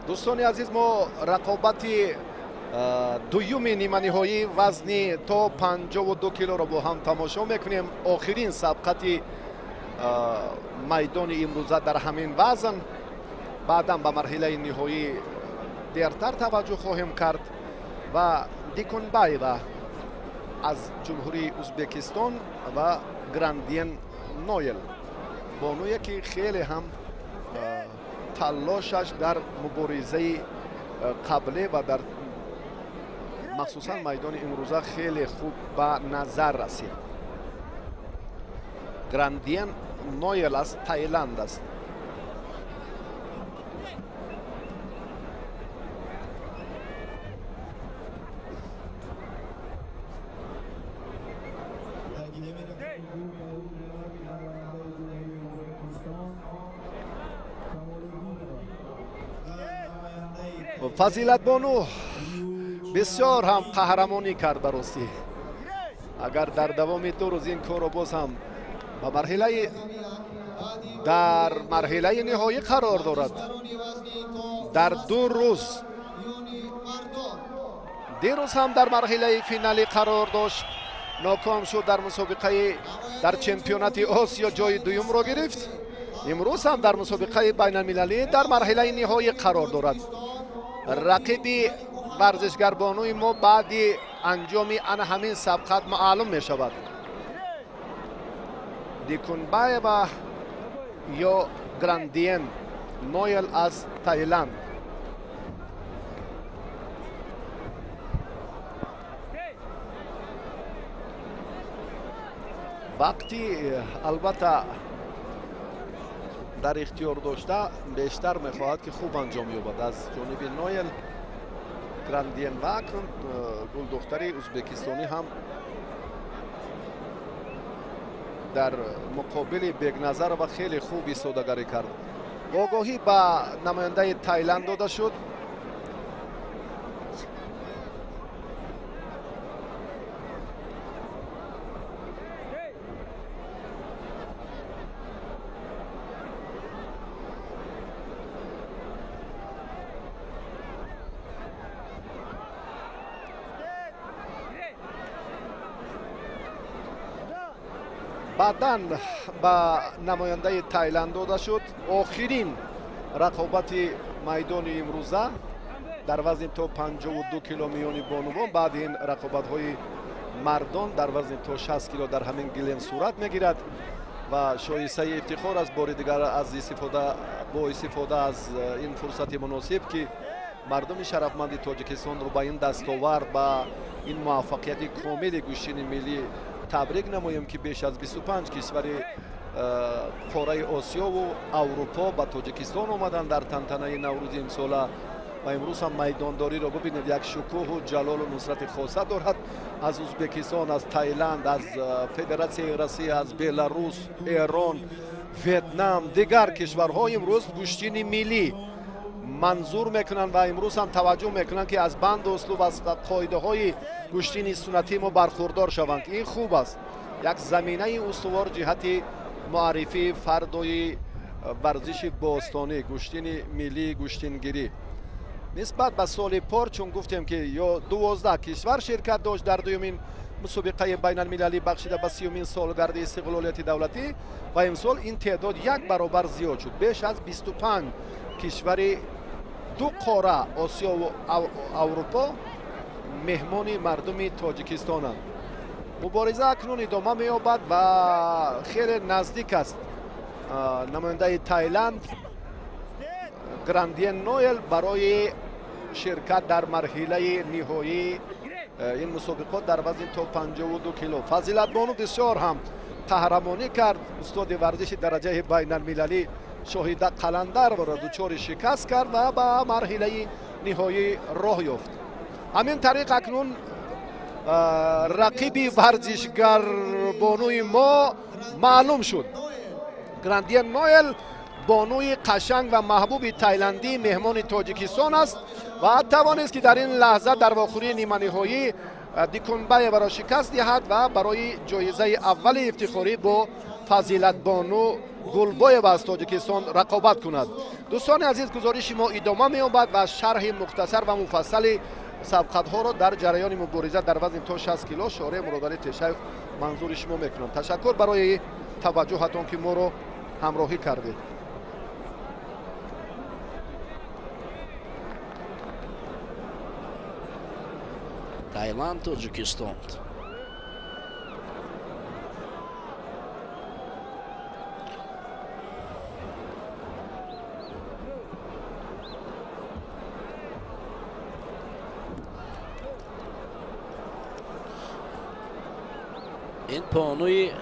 Дӯстони азиз, мо рақобати дуюми ниманиҳоӣ вазни то 52 килоро бо ҳам тамошо мекунем. Охирин сабқати майдони имрӯза дар ҳамин вазн. Баъдан ба марҳилаи ниҳоӣ дертар таваҷҷӯҳ хоҳем кард ва Дикунбаева аз Ҷумҳурии Ӯзбекистон ва Грандиен Ноел, бонуе ки хеле ҳам талошаш дар муборизаи қабле ва дар махсусан майдони имрӯза хеле хуб ба назар расид. Грандиен Ноел аз Таиланд аст. Фазилатбону бисёр ҳам қаҳрамонӣ кард ба ростӣ. Агар дар давоми 2 рӯз ин корро боз ҳам ба марҳилаи дар марҳилаи ниҳоӣ қарор дорад. Дар 2 рӯз дирӯз ҳам дар марҳилаи финалӣ қарор дошт, ноком шуд дар мусобиқаи дар чемпионати Осиё ҷои дуюмро гирифт. Имрӯз ҳам дар мусобиқаи байналмилалӣ дар марҳилаи ниҳоӣ қарор дорад. Рақиби варзишгарбонуи мо баъди анҷоми ана ҳамин сабқат маълум мешавад. Дикунбаева ё Грандиен Ноел аз Таиланд. Вақти албатта дар ихтиёр дошта бештар мехоҳад ки хуб анҷом ёбад аз ҷониби Ноел Грандиен ва акнун гулдухтари ӯзбекистонӣ ҳам дар муқобили Бекназарова хеле хуб истодагарӣ кард. Огоҳӣ ба намояндаи Таиланд дода шуд. Баъдан ба намояндаи Таиланд дода шуд. Охирин рақобати майдони имрӯза дар вазни то 52 кило миёни бонувон. Баъди ин рақобатҳои мардон дар вазни то 60 кило дар ҳамин гилем сурат мегирад ва шоистаи ифтихор аст бори дигар аз бо истифода аз ин фурсати муносиб ки мардуми шарафманди Тоҷикистонро ба ин дастовард, ба ин муваффақияти комили гӯштини миллӣ табрик намоем ки беш аз 25 кишвари қораи Осиёву Аврупо ба Тоҷикистон омаданд дар тантанаи Наврӯзи имсола ва имрӯз ҳам майдондориро бибинед, як шукӯҳу ҷалолу нусрати хоса дорад аз Ӯзбекистон, аз Таиланд, аз Федератсияи Россия, аз Беларус, Эрон, Ветнам, дигар кишварҳо имрӯз гӯштини миллӣ манзур мекунанд ва имрӯз ҳам таваҷҷӯҳ мекунанд ки аз банду услуб, аз қоидаҳои гӯштини суннатии мо бархурдор шаванд. Ин хуб аст, як заминаи устувор ҷиҳати муаррифии фардои варзиши бостонӣ, гӯштини миллии гӯштингирӣ. Нисбат ба соли пор, чун гуфтем ки ё 12 кишвар ширкат дошт дар дуюмин мусобиқаи байналмилалӣ бахшида ба 30-умин солгарди истиқлолияти давлатӣ ва имсол ин теъдод як баробар зиёд шуд. Беш аз 25 кишвари ду қора Осиёву Аврупо меҳмони мардуми Тоҷикистонанд. Мубориза акнун идома меёбад ва хеле наздик аст. Намояндаи Таиланд Грандиен Ноел барои ширкат дар марҳилаи ниҳоии ин мусобиқот дар вазни то 52 кило. Фазилатбону бисёр ҳам қаҳрамонӣ кард. Устоди варзиши дараҷаи байналмилалӣ Шоҳида Қаландароваро дучори шикаст кард ва ба марҳилаи ниҳоӣ роҳ ёфт. Ҳамин тариқ акнун рақиби варзишгарбонуи мо маълум шуд. Грандиен Ноел бонуи қашанг ва маҳбуби тайландӣ меҳмони Тоҷикистон аст ва тавонист ки дар ин лаҳза дар вохӯрии ниманиҳоӣ Дикунбаеваро шикаст диҳад ва барои ҷоизаи аввали ифтихорӣ бо Фазилатбону Гулбоева аз Тоҷикистон рақобат кунад. Дӯстони азиз, гузориши мо идома меёбад ва шарҳи мухтасар ва муфассали сабқатҳоро дар ҷараёни мубориза дар вазни то 60 кило Шореҳ Муродалӣ Тешаев манзури шумо мекунам. Ташаккур барои таваҷҷӯҳатон ки моро ҳамроҳӣ кардед. Таиланд, Тоҷикистон. Ин бонуи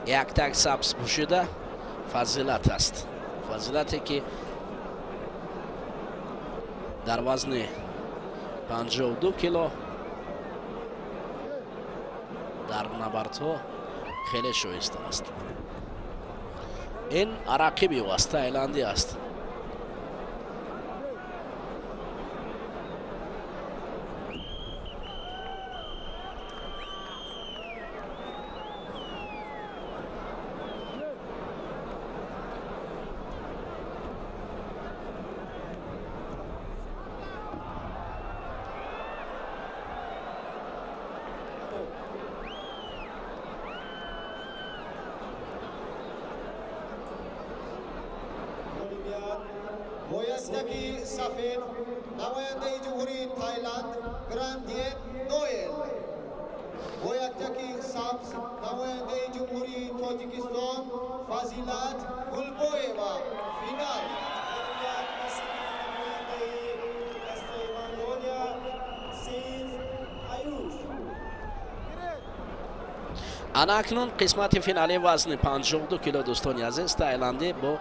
яктак сабз пӯшида Фазилат аст. Фазилате ки дар вазни 52 кило дар набардҳо хеле шоиста аст. Ин рақиби ӯ аст, тайландӣ аст. яктаки сафед намояндаи ҷумҳурии Таиланд Грандиен Ноел, бо яктаки сабз намояндаи ҷумҳурии Тоҷикистон Фазилат Гулбоева. Финал. Ана акнун қисмати финалии вазни 52 кило, дӯстони азиз, Таиландӣ бо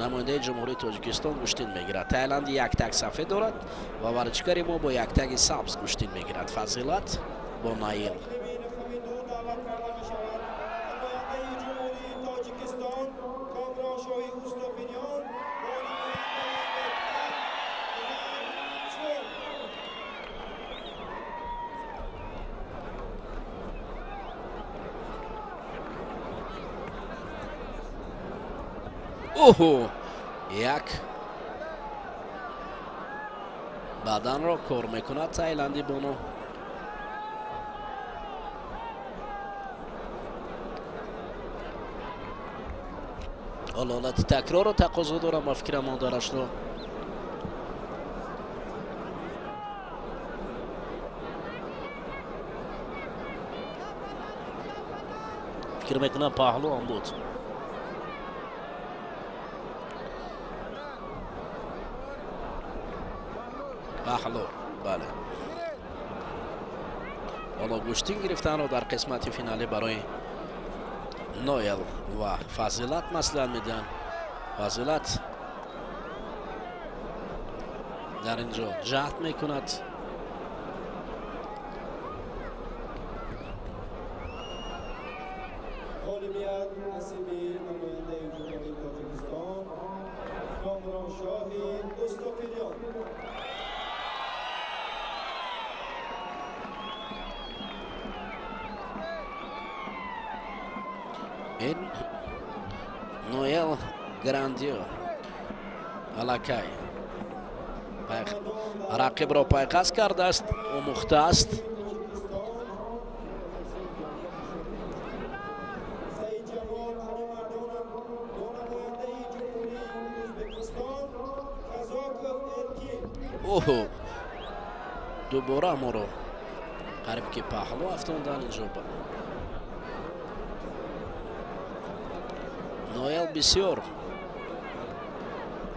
намояндаи ҷумҳурии Тоҷикистон гӯштин мегирад. Таиландӣ як так сафед дорад ва варзишгари мо бо як таги сабз гӯштин мегирад. Фазилат бо Наил. Оҳо, як баданро кор мекунад Таиландӣ бону. Ҳолати такрорро тақозо дорам, ба фикрам модарашро. Фикр мекунам паҳлу ҳам буд. Паҳлу, бале. Ҳоло гӯштин гирифтанро дар қисмати финалӣ барои Ноел ва Фазилат маслиҳат медиҳанд. Фазилат дар ин ҷо ҷаҳд мекунад. Ғолибият насиби намояндаи ҷумҳурии Тоҷикистон Комроншоҳи Устопириён. Ин Ноел Грандио аллакай рақибро пайқас кардааст, омӯхтааст. Оҳо, дубора моро қариб ки паҳлу афтондан инҷо. Ноел бисёр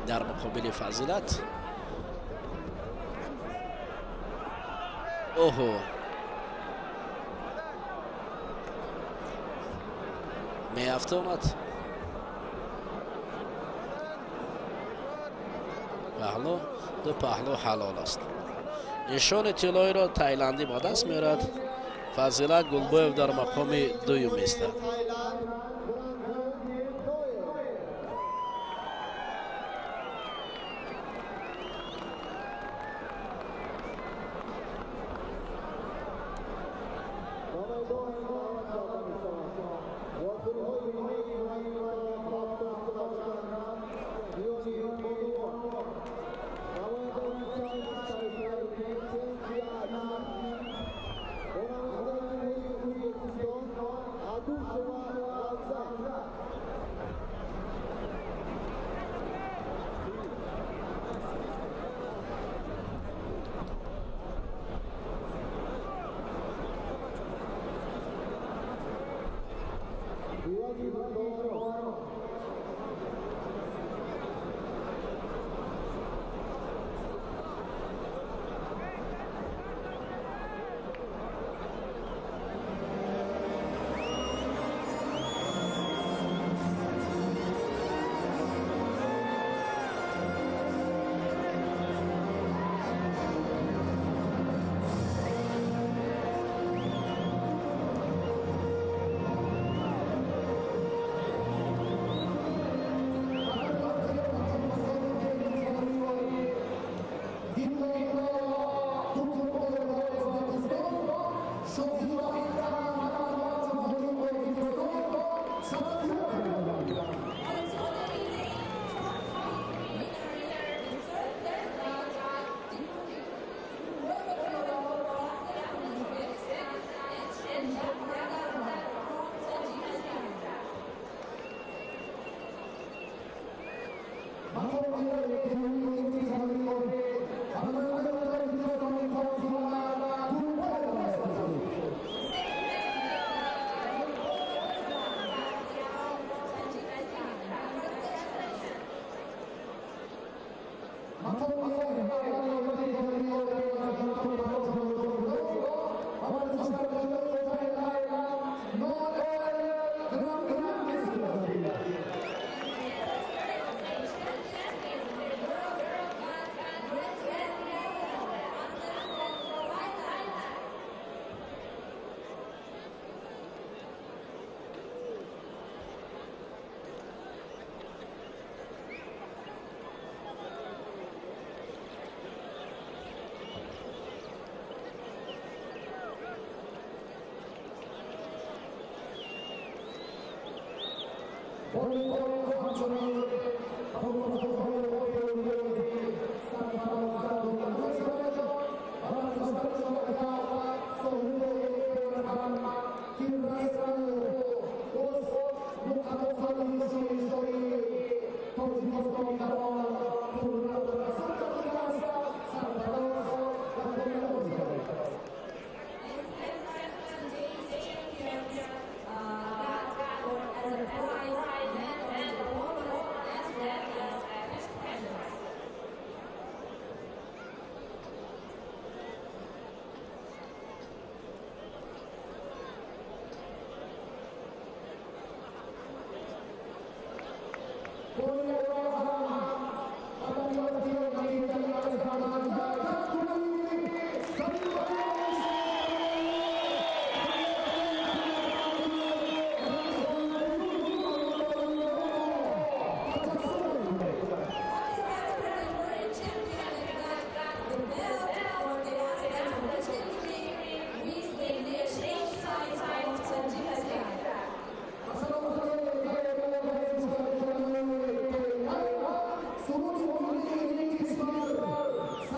дар муқобили Фазилат. Оҳо, меафтонад. Паҳлу, ду паҳлу ҳалол аст. Нишони тиллоиро Таиландӣ ба даст меорад. Фазилат Гулбоев дар мақоми дуюм истад.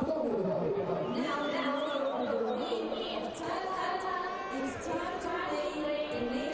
Now, the owner of the ring of Thailand, it's time to play the